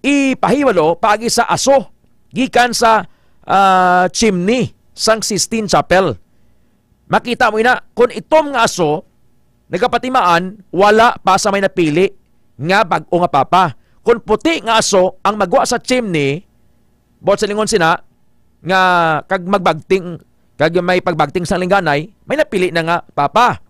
ipahibalo paagi sa aso gikan sa, ah, chimney sang Sistine Chapel. Makita mo ina, kon itom nga aso nagapatimaan, wala pa sa may napili nga bag-o nga papa. Kon puti nga aso ang magwa sa chimney, buot silingon sina nga kag magbagting, kag may pagbagting sang lingganay, may napili na nga papa.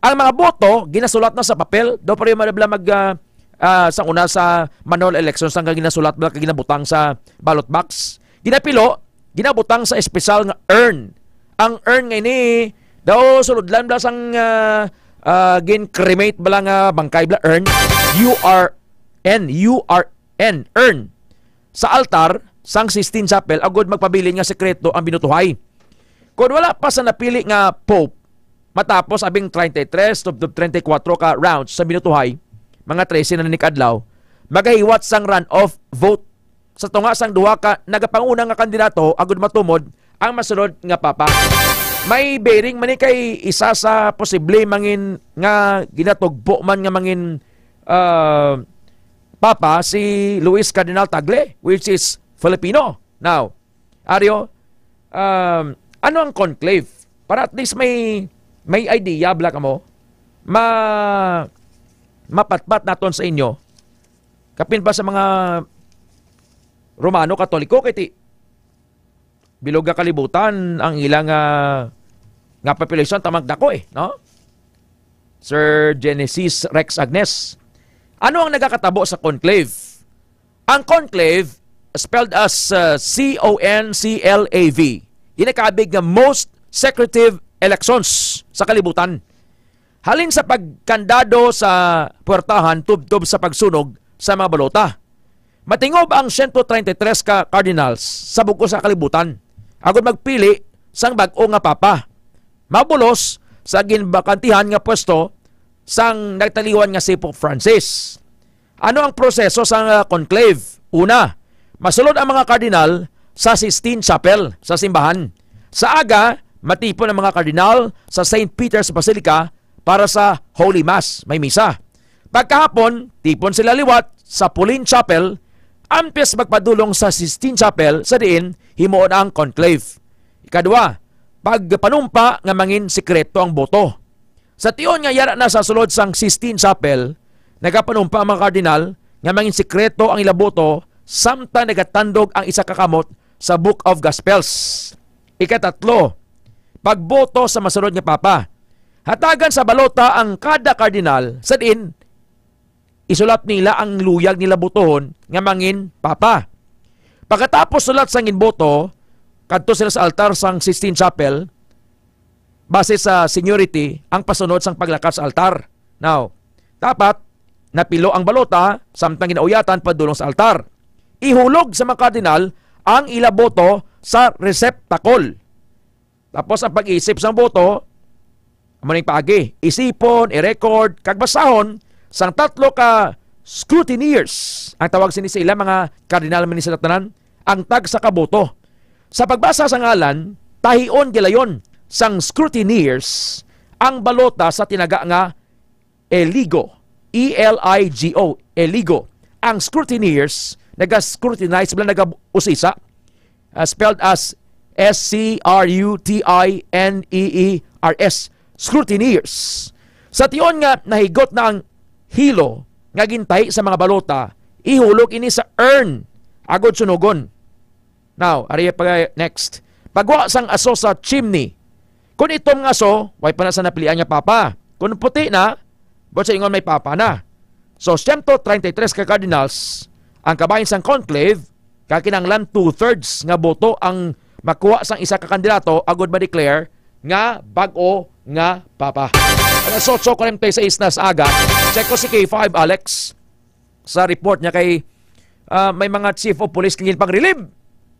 Ang mga boto ginasulat na sa papel, daw pareho man bala mag, ah, ah, sang una sa manual election sang ginasulat bala kag ginabutang sa ballot box. Ginapilo, ginabutang sa espesyal nga urn. Ang urn nga ini daw sulodlan bala sang, ah, ah, gin-cremate bala nga bangkay bala urn. U R N, U R N, urn sa altar sang Sistine Chapel agud magpabilin nga sekreto ang binutuhay. Kon wala pa sa napili nga pope, matapos abing treinta y tres tubtob treinta y cuatro ka rounds sa binutuhay, mga trese na ni kadlaw, magahiwat sang runoff vote sa tunga sang duha ka nagapanguna nga kandidato agud matumod ang masunod nga papa. May bearing man ni kay isa sa posible mangin nga ginatugpo man nga mangin, ah, papa si Luis Cardinal Tagle, which is Filipino. Now, Ario, um, ano ang conclave? Para at least may, may idea bala kamo, ma-, mapatpat naton sa inyo. Kapin pa sa mga Romano Katoliko, kay ti-, bilog nga kalibutan ang ila nga, nga population, tamang dako eh, no? Sir Genesis Rex Agnes, ano ang nagakatabo sa conclave? Ang conclave, spelled as, uh, C O N C L A V, ginakabig nga most secretive elections sa kalibutan. Halin sa pagkandado sa puwertahan tubtob sa pagsunog sa mga balota, matingob ang siyento treinta y tres ka cardinals sa bug-os nga kalibutan agud magpili sang bag-o nga papa, mabulos sa ginbakantihan nga pwesto sang nagtaliwan nga si Pope Francis. Ano ang proseso sang, ah, conclave? Una, masulod ang mga kardinal sa Sistine Chapel sa simbahan. Sa aga, matipon ang mga kardinal sa Saint Peter's Basilica para sa Holy Mass, may misa. Pagkahapon, tipon sila liwat sa Pauline Chapel, antes magpadulong sa Sistine Chapel sa diin himuon ang conclave. Ikadua, pagpanumpa nga mangin sikreto ang boto. Sa tion nga yara na sa sulod sang Sistine Chapel, nagapanumpa ang mga kardinal nga mangin sikreto ang ila boto samtang nagatandog ang isa ka kamot sa Book of Gospels. Ikatatlo, pagboto sa masunod nga papa. Hatagan sa balota ang kada kardinal sa diin isulat nila ang luyag nila botohon nga mangin papa. Pagkatapos sulat sang ginboto, kadto sila sa altar sang Sistine Chapel, base sa seniority ang pasunod sang paglakat sa altar. Now, dapat napilo ang balota samtang ginauyatan padulong sa altar. Ihulog sa mga kardinal ang ila boto sa receptacle. Tapos ang pag-isip sang boto, amo ning paagi, isipon, i-record, kag basahon sang tatlo ka scrutineers. Ang tawag sini sa ila, mga kardinal man ni sila tanan, ang tagsa ka boto. Sa pagbasa sa ngalan, tahion gilayon sang scrutineers ang balota sa tinaga nga eligo, E L I G O, eligo. Ang scrutineers naga-scrutinize, bala, naga-usisa. Ah, spelled as S C R U T I N E E R S, scrutineers. Sa tion nga nahigot na ang hilo nga gintahi sa mga balota, ihulog ini sa urn agod sunugon. Now, ari pa, next. Pagwa sang aso sa chimney. Kon itom nga aso, way pa na sa napilian nga papa. Kon puti na, buot silingon may papa na. So, siyento treinta y tres ka cardinals ang kabahin sang conclave, kag kinahanglan two-thirds nga boto ang makuha sang isa ka kandidato agod ma-declare nga bag-o nga papa. Alas otso cuarenta y seis na sa aga, check ko si K five Alex sa report niya kay, ah, may mga chief of police nga ginpang-relieve.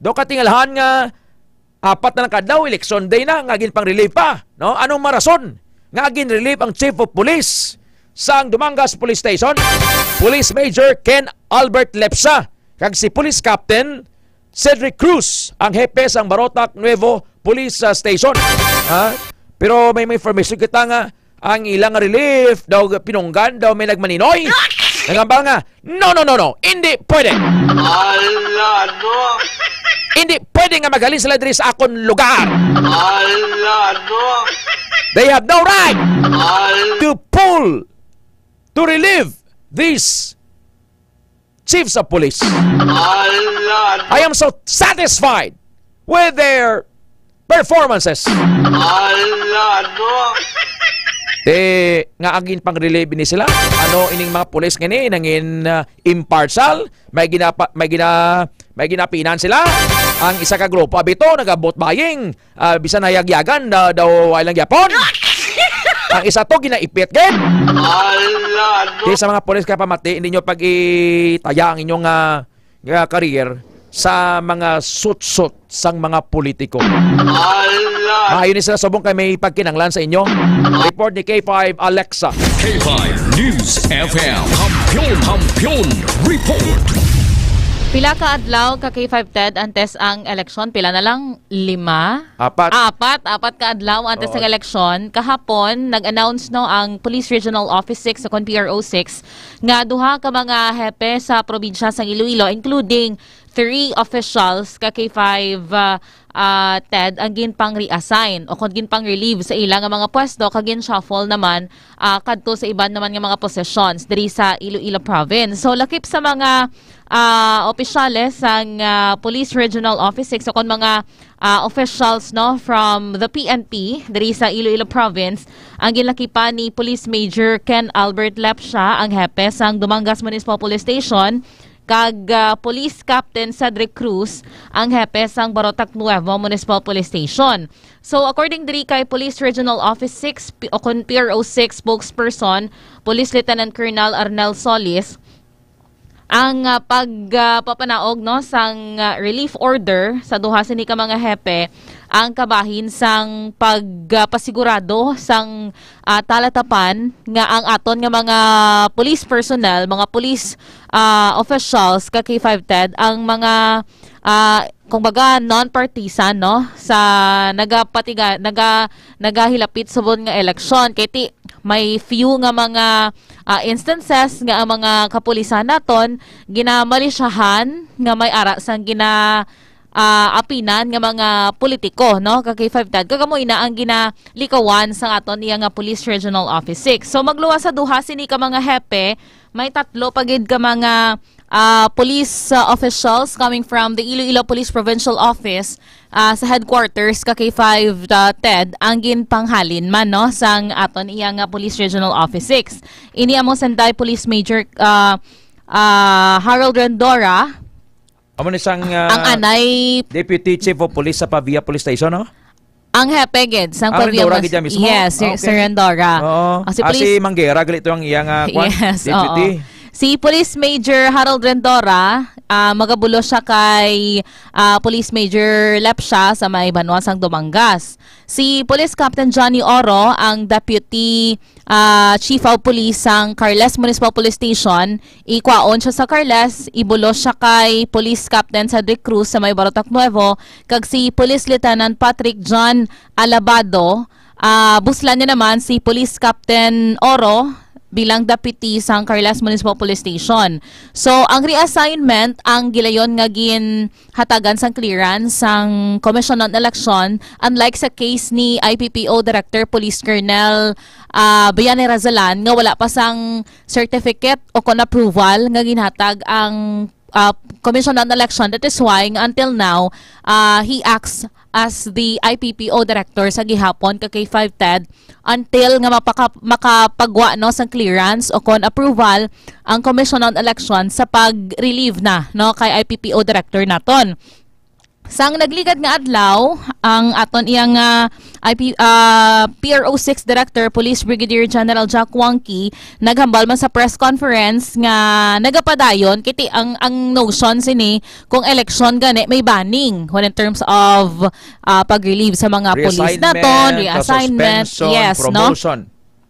Daw katingalahan nga apat na lang ka adlaw, election day na, nga ginpang-relieve pa, no? Anong marason nga gin-relieve ang chief of police sang Dumangas Police Station? Police Major Ken Albert Lepsa kag si Police Captain Cedric Cruz, ang hepe sang Barotac Nuevo Police, ah, Station. Ha? Pero may, may information kita nga ang ilang relief daw pinunggan, daw may nagmaninoy. Nagambal nga, "No, no, no, no. Hindi pwede. Ala, no. Hindi pwede nga maghalin sila diri sa akon lugar. Ala, no. They have no right Al- to pull, to relieve these chiefs of police. Ala, no. I am so satisfied with their performances." Ala, no. Eh, nga ang ginpang-relieve ni sila? Ano ining mga pulis nga ni, nangin, ah, impartial? May ginapa-, may gina-, may ginapinan sila? Ang isa ka grupo, abito, nagabot baying, ah, bisan hayagyagan, da-, daw, ay lang gyapon. Ang isa to, ginaipit, gid. Ala, no. Di sa mga pulis ka pamati, hindi nyo pag-itaya ang inyong, ah, nga career sa mga sutsot sang mga politiko. Ala! Maayo ni sila subong kay may pagkinanglan sa inyo. Report ni K five Alexa. K five News F M. Kampiyon, Kampiyon Report. Pila ka adlaw ka K five Ted antes ang eleksyon? Pila na lang? Lima? Apat. Ah, apat. Apat ka adlaw antes Oo. ng eleksyon. Kahapon, nag-announce, no, ang Police Regional Office six o kon P R O six nga duha ka mga hepe sa probinsya sang Iloilo, including three officials ka K five, ah, ah, Ted, ang ginpang-reassign o kon ginpang-relieve sa ila nga mga pwesto kag gin-shuffle naman, ah, kadto sa iban naman nga mga posisyon diri sa Iloilo Province. So, lakip sa mga, ah, opisyales sang, ah, Police Regional Office six o kon mga, ah, officials, no, from the P N P diri sa Iloilo Province, ang ginlakipan ni Police Major Ken Albert Lepcia, ang hepe sang Dumangas Municipal Police Station, kag, ah, Police Captain Cedric Cruz, ang hepe sang Barotac Nuevo Municipal Police Station. So, according diri kay Police Regional Office six, P-, o kon P R O six spokesperson, Police Lieutenant Colonel Arnel Solis, ang, ah, pag, ah, papanaog, no, sang, ah, relief order sa duha sini ka mga hepe ang kabahin sang pag, ah, pasigurado sang, ah, talatapan nga ang aton nga mga police personnel, mga police, ah, officials ka K five Ted, ang mga, ah, kumbaga, non-partisan, no, sa nagapatiga-, naga-, nagahilapit subong nga eleksyon. Kay ti, may few nga mga, ah, instances nga ang mga kapulisan naton ginamalisyahan nga may ara sang gina-, ah, apinan nga mga politiko, no, ka K five Ted. Kag amo ina ang ginalikawan sang aton iya nga Police Regional Office six. So, magluwas sa duha sini ka mga hepe, may tatlo pa gid ka mga, ah, police, ah, officials coming from the Iloilo Police Provincial Office, ah, sa headquarters ka K five, ah, Ted, ang ginpanghalin man, no, sang aton iya nga Police Regional Office six. Ini amo Senday Police Major, ah, ah, Harold Rendora. Amo ni sang, ah, Ang anay Deputy Chief of Police sa Pavia Police Station, no? Ang hepe gid sang Ah, Pavia Rendora Mas-, gid yan mismo? Yes, Sir, Okay. Sir Rendora. Oo. Ah, si Ah, Police si Manguera, gali ito ang iyang, ah, kwan, Yes, Deputy. oo. Si Police Major Harold Rendora, ah, magabulos siya kay, ah, Police Major Lepcia sa may banwa sang Dumangas. Si Police Captain Johnny Oro, ang Deputy, ah, Chief of Police sang Carles Municipal Police Station, ikwaon siya sa Carles, ibulos siya kay Police Captain Cedric Cruz sa may Barotac Nuevo, kag si Police Lieutenant Patrick John Alabado, ah, buslan niya naman si Police Captain Oro, bilang deputy sang Carles Municipal Police Station. So, ang reassignment ang gilayon nga ginhatagan sang clearance sang Commission on Election, unlike sa case ni I P P O Director Police Colonel, ah, Bayani Razalan, nga wala pa sang certificate o kon approval nga ginhatag ang, ah, Commission on Election. That is why nga until now, ah, he acts as the I P P O Director sa gihapon ka K five TED until nga mapaka-, makapagwa, no, sang clearance o kon approval ang Commission on Election sa pag-relieve na, no, kay I P P O Director naton. Sang nagligad nga adlaw, ang aton iyang, ah, I P, ah, P R O six Director, Police Brigadier General Jack Wangki, naghambal man sa press conference nga nagapadayon, kiti ang, ang notion sini, kung eleksyon gani, may banning when in terms of, ah, pag-relieve sa mga police naton, reassignment, reassignment, suspension, yes, no? Promotion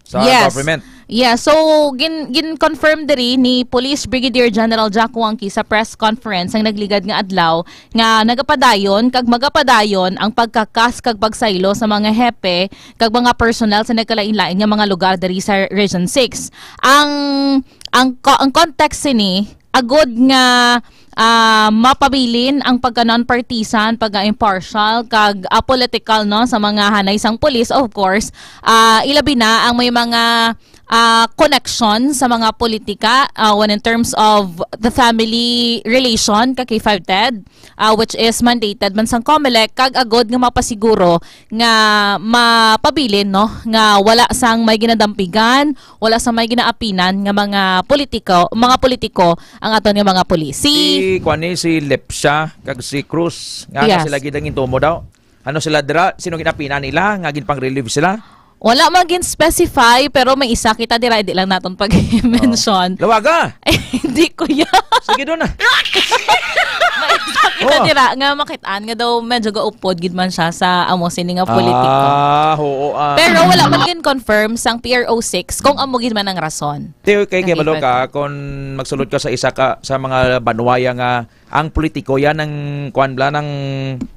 sa, yes, government. Yeah, so gin, gin-confirm diri ni Police Brigadier General Jack Wangki sa press conference ang nagligad nga adlaw nga nagapadayon kag magapadayon ang pagkakas kag pagsaylo sa mga hepe kag mga personnel sa nagkalain-lain nga mga lugar diri sa Region six. Ang, ang co-, ang context sini, agod nga, ah, mapabilin ang pagka-non-partisan, pagka-impartial, kag apolitical, no, sa mga hanay sang pulis, of course, ah, ilabi na ang may mga, ah, connection sa mga politika, ah, when in terms of the family relation ka K five TED, ah, which is mandated man sang COMELEC, kag agod nga mapasiguro nga mapabilin, no, nga wala sang may ginadampigan, wala sang may ginaapinan nga mga politiko, mga politiko ang aton nga mga pulis. Si Si, kuan ni, si Lepsia kag si Cruz, nga, nga, yes, sila gid ang intumo daw. Ano sila dira? Sino ginapinan nila nga ginpang-relieve sila? Wala man gin-specify, pero may isa kita dira, di lang naton pag-mention. Oh. Lawaga! Eh, hindi, kuya. Sige, doon na. May isa kita, oh, dira nga makit-an nga daw medyo gaupod gid man siya sa amo sini nga politiko. Ah, oo, ah. Pero wala man gin-confirm sang P R O six kung amo gid man ang rason. Ti, kay, kay kabalo ka, kung magsulod ka sa isa ka, sa mga banwaya nga ang politiko yan ang, kuan bala, nang,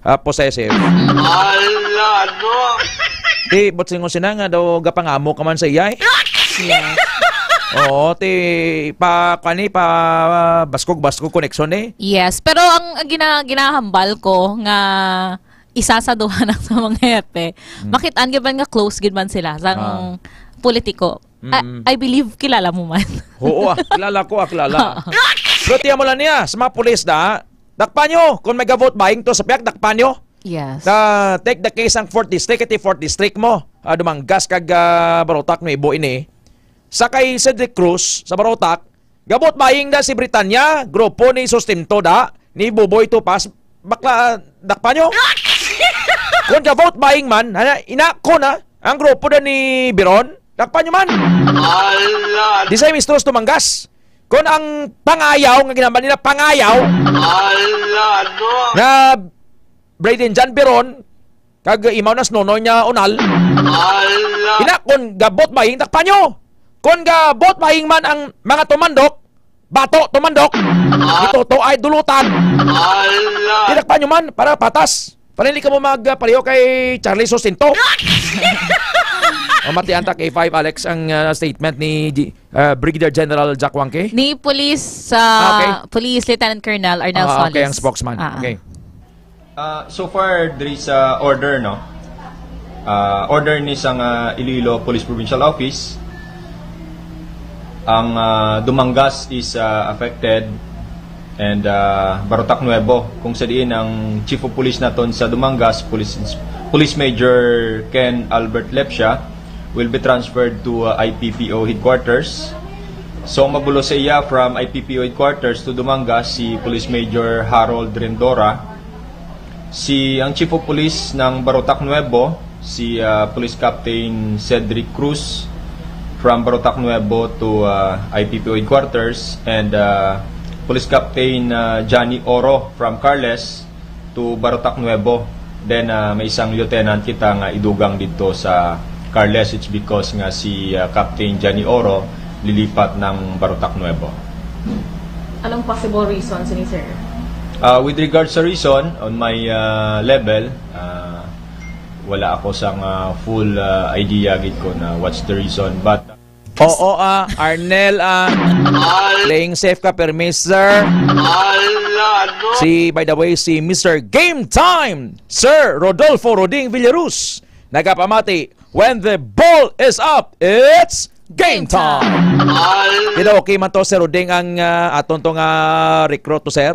ah, possessive. Ala, no? Ti, but singon sina nga daw gapangamo ka man sa iya, eh. Yes. Oo, ti, pa, kuan, eh, pa, baskog-baskog connection, eh. Yes, pero ang, ang gina-, ginahambal ko nga isa sa duha na sa mga hepe, mm, makit-an gid man nga close gid man sila sang, ah, politiko. I, mm, I believe kilala mo man. Oo, ah, kilala ko, ah, kilala. Pero tiyan mo lang niya, sa mga pulis da, dakpan nyo, kung may ga-vote buying to sa pihak, dakpan nyo. Yes. Na, take the case ang fourth district, iti fourth district mo. Ah, Dumangas kag, ah, Barotac Nuevo ini. Sa kay Cedric Cruz, sa Barotac, ga-vote buying da si Britanya, grupo ni Sustento da, ni Buboy Tupas, bakla, dakpan nyo. Kung ga-vote buying man, ana, ina ko na, ang grupo da ni Biron, dakpan nyo man. Ala. Di sa mistos Dumangas. Kung ang pangayaw, nga ginambal nila, pangayaw. Ala, no? Nga Brayden John Biron, kag imaw na si Nonoy nga Unal. Ala. Ina, kung ga-vote buying, dakpan nyo. Kung ga-vote buying man ang mga tumandok, bato tumandok, ah, ito to ay dulutan. Ala. Dakpan nyo man para patas. Para hindi ka mo magpareho kay Charlie Sustento. Mamatian ta kay five, Alex, ang, ah, statement ni G-, ah, Brigadier General Jack Wangke. Ni Police, ah, ah, okay, Police Lieutenant Colonel Arnel, ah, okay, Solis, ang spokesman. Ah, ah. Okay. Ah, so far, there is a order, no? Ah, order ni sang, ah, Iloilo Police Provincial Office. Ang, ah, Dumangas is, ah, affected and, ah, Barotac Nuevo, kung sa diin ang Chief of Police naton sa Dumangas, Police, Police Major Ken Albert Lepsia, will be transferred to, ah, I P P O headquarters. So, mabulos sa iya from I P P O headquarters to Dumangas si Police Major Harold Rendora. Si, ang Chief of Police ng Barotac Nuevo, si, ah, Police Captain Cedric Cruz from Barotac Nuevo to, ah, I P P O headquarters, and, ah, Police Captain, ah, Johnny Oro from Carles to Barotac Nuevo. Then, ah, may isang lieutenant kita nga idugang didto sa Carles, it's because nga si, ah, Captain Johnny Oro lilipat ng Barotac Nuevo. Anong possible reason sini, sir? Ah, with regards sa reason, on my, ah, level, ah, wala ako sang, ah, full, ah, idea gid ko na what's the reason. But Oo, ah, Arnel, ah. Playing safe ka, permi, sir. Ala, no? Si, by the way, si Mister Game Time, Sir Rodolfo Roding Villarus, nagapamati, "When the ball is up, it's game time." Al- Pero okay man to, Sir Roding, ang, ah, aton to nga recruit to, sir.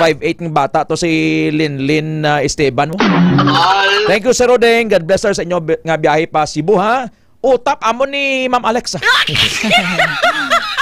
Five eight ng bata to, si Linlin, ah, Esteban. Al- Thank you, Sir Roding. God bless, sir, sa inyo bi-, nga biyahe pa Cebu, ha? Utap amo ni Ma'am Alex, ah.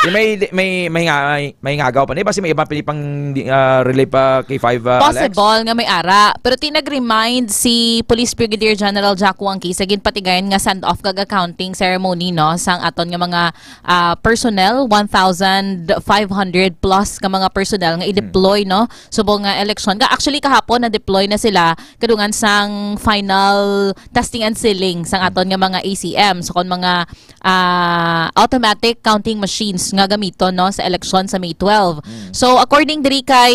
Di may, may, may nga-, may, may ngagaw pa ni. Basi may iba pili pang, di, ah, relay pa kay five, ah, Alex. Possible nga may ara. Pero ti nag-remind si Police Brigadier General Jack Wangki sa ginpatigayon nga send-off kag accounting ceremony, no, sang aton nga mga, ah, personnel, one thousand five hundred plus ka mga personnel nga i-deploy, no, subong nga eleksyon. Ga-, actually, kahapon na-deploy na sila kadungan sang final testing and sealing sang aton nga mga A C M. So, kon mga, ah, automatic counting machines nga gamiton, no, sa eleksyon sa May twelve. Mm. So, according diri kay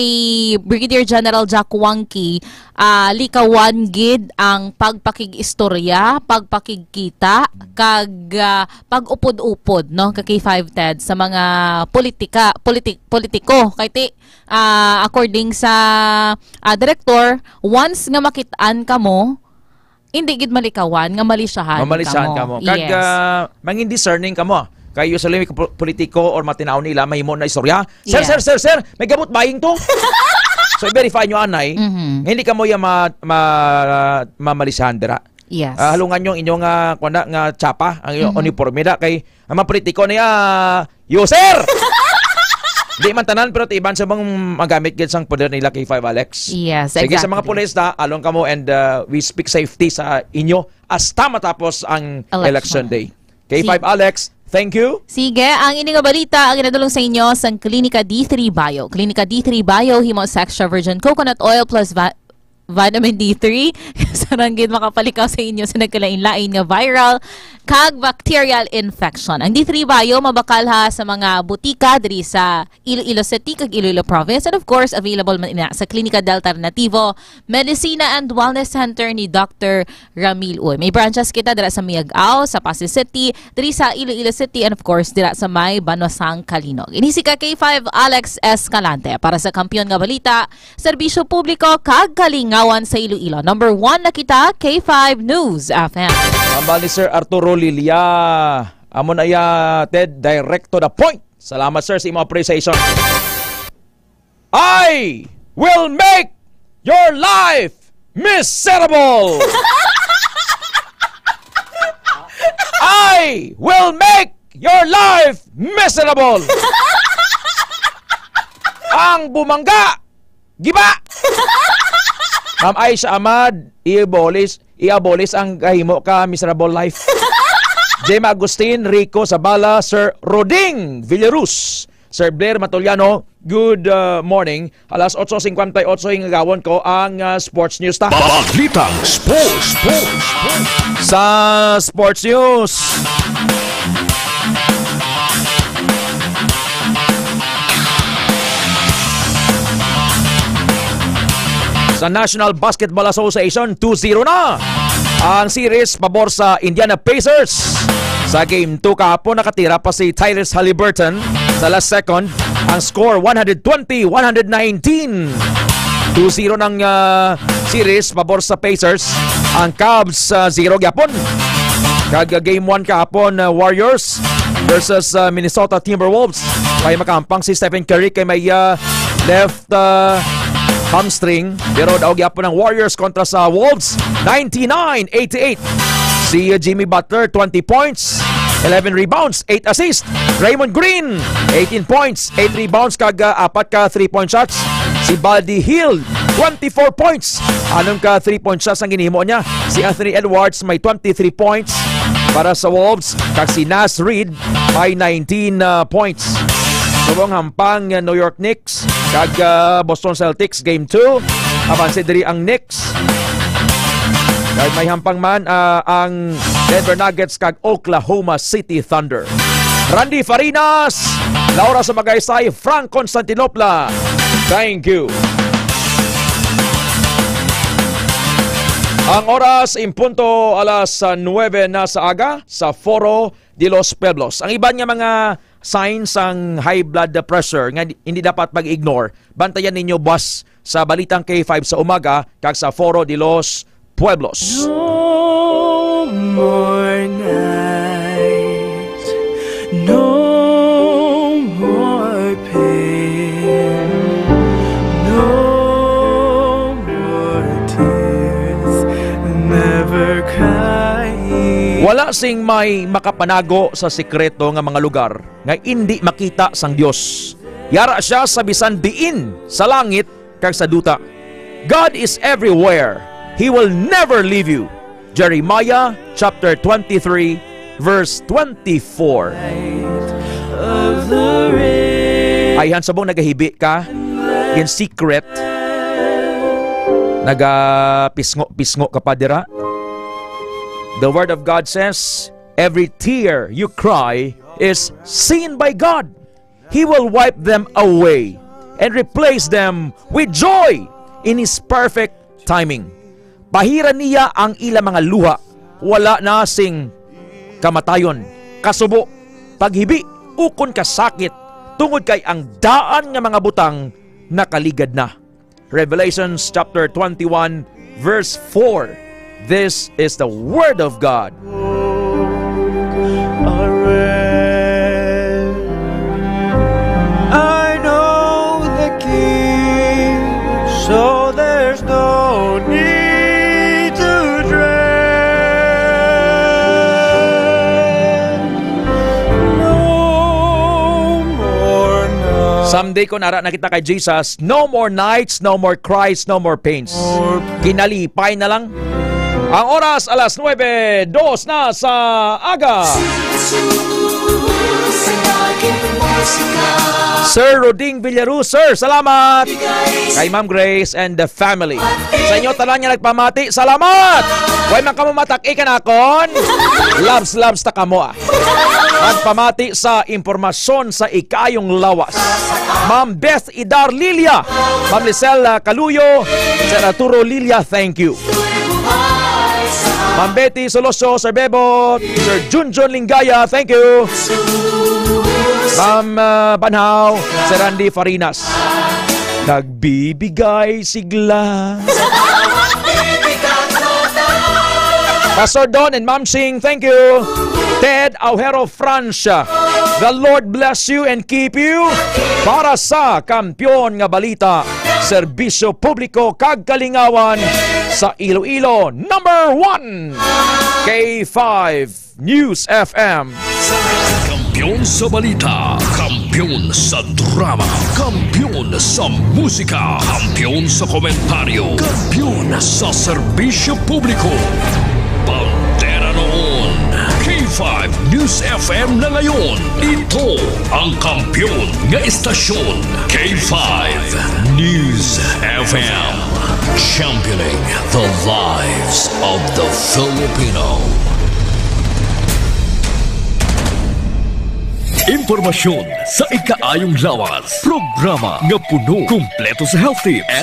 Brigadier General Jack Wangki, ah, likawan gid ang pagpakig-istorya, pagpakigkita, kag, ah, pag-upod-upod, no, ka K five TED sa mga politika, politik-, politiko. Kay ti, ah, according sa, ah, direktor, once nga makit-an kamo, hindi gid malikawan nga malisyahan Mamalisyahan kamo. kamo. Kag, Yes. ah, mangin discerning kamo. Kay usually, may po-, politiko or mga tinaw nila, mahimo na istorya. "Sir, Yes. sir, sir, sir, may gamot buying to." So, i-verify nyo, anay, Mhm. nga hindi kamo ya ma-, ma-, mamalisyahan dira. Yes. Ah, halungan nyo ang inyong, ah, kuwan na, nga tsapa, ang inyong Mhm. uniforme da. Kay ang mga politiko niya, user! Di man tanan, pero tiban sa mga magamit gid sang poder nila kay five Alex. Yes, Sige, sa mga exactly. pulis na, along kamo and, uh, we speak safety sa inyo hasta matapos ang Election. election day. Kay five Si- Alex, thank you. Sige, ang ini nga balita ang ginadulong sa inyo sang Klinika D three Bio. Klinika D three Bio, himo sa extra virgin coconut oil plus va-, vitamin D three. Sarang gid makapalikaw sa inyo sa nagkalain-lain nga viral kag bacterial infection. Ang D three Bio mabakalha sa mga butika diri sa Iloilo City kag Iloilo Province, and of course, available man ina sa Klinika Delta Alternativo Medicina and Wellness Center ni Doctor Ramil Uy. May branches kita dira sa Miag-ao, sa Passi City, diri sa Iloilo City, and of course, dira sa may Banosang, Calinog. Ini si ka K five Alex Escalante para sa Kampiyon nga Balita, Serbisyo Publiko kag Kalingawan sa Iloilo. Number one na kita, K five News F M. Hambal ni Sir Arturo Lilia. Amo na ya, Ted, direct to the point. Salamat, sir, sa imong appreciation. "I will make your life miserable." "I will make your life miserable." Ang bumangga, giba. Ma'am Aisha Ahmad, i-abolish, i-abolish ang kahimo ka miserable life. Gemma Agustin, Rico Sabala, Sir Roding Villarus, Sir Blair Matoliano, good, uh, morning. Alas otso cincuenta y ocho, hingagawon ko ang, uh, sports news ta. Balitang sports, sports, sports. Sa sports news, sa National Basketball Association, two zero na ang series pabor sa Indiana Pacers. Sa game two kahapon, nakatira pa si Tyrese Halliburton sa last second. Ang score, one hundred twenty, one hundred nineteen. Two zero ng, ah, series pabor sa Pacers. Ang Cavs, ah, zero gyapon. Kag, ah, game one kahapon, ah, Warriors versus, ah, Minnesota Timberwolves. May makahampang si Stephen Curry kay may, ah, left, ah, hamstring. Pero daog gyapon ang Warriors kontra sa Wolves, ninety-nine eighty-eight. Si, ah, Jimmy Butler, twenty points, eleven rebounds, eight assists. Draymond Green, eighteen points, eight rebounds, kag, ah, apat ka three-point shots. Si Buddy Hield, twenty-four points. Anom ka three-point shots ang ginhimo niya. Si Anthony Edwards may twenty-three points para sa Wolves, kag si Naz Reid may nineteen, ah, points. Subong hampang, ah, New York Knicks kag, ah, Boston Celtics game two. Avanse diri ang Knicks. Kag may hampang man, ah, ang Denver Nuggets kag Oklahoma City Thunder. Randy Farinas, Laura Sumagaysay, Frank Constantinopla. Thank you. Ang oras, in punto alas, ah, nuwebe na sa aga, sa Foro de los Pueblos. Ang iban nga mga signs sang high blood pressure nga hindi dapat pag-ignore, bantayan ninyo buwas sa Balitang K five sa umaga kag sa Foro de los Pueblos. No more nights, no more pain, no more tears, never crying. Wala sing may makapanago sa sikreto nga mga lugar nga indi makita sang Dios. Yara sia sa bisan diin sa langit kag sa duta. God is everywhere. He will never leave you. Jeremiah chapter twenty-three, verse twenty-four. Ayhan, subong nagahibi ka in secret, nagapisngo-pisngo ka pa dira. The word of God says, "Every tear you cry is seen by God." He will wipe them away and replace them with joy in His perfect timing. Bahira niya ang ila mga luha, wala na sing kamatayon, kasubo, paghibi, ukon kasakit, tungod kay ang daan nga mga butang nakaligad na. Revelations chapter twenty-one, verse four. This is the word of God. I know the King, so there's no need to dread. No more night. Someday, kung ara na kita kay Jesus, no more nights, no more cries, no more pains. Kinalipay na lang. Ang oras, alas nuebe, dos na sa aga. Sir Roding Villaruz, sir, salamat. Kay Ma'am Grace and the family. Sa inyo tanan nga nagpamati, salamat. Way man kamo matak-i kanakon. Loves, loves ta kamo, ah. Nagpamati sa impormasyon sa ikaayong lawas, Ma'am Beth Idar Lilia, Ma'am Lisel, ah, Caluyo, Sir Arturo Lilia, thank you. Ma'am Betty Soloso, Sir Bebot, Sir Junjun Lingaya, thank you. Ma'am, ah, Banhaw, Sir Randy Farinas. Nagbibigay sigla. Pastor Don and Ma'am Sing, thank you. Ted Aujero Francia, the Lord bless you and keep you. Para sa Kampiyon nga Balita, Serbisyo Publiko kag Kalingawan sa Iloilo, number one, K five News F M. Kampiyon sa balita, kampiyon sa drama, kampiyon sa musika, kampiyon sa komentaryo, kampiyon sa serbisyo publiko. Bandera noon, K five News F M na ngayon. Ito ang kampiyon nga istasyon, K five News F M. Championing the lives of the Filipino. Impormasyon sa ikaayong lawas. Programa nga puno, kumpleto sa health tips and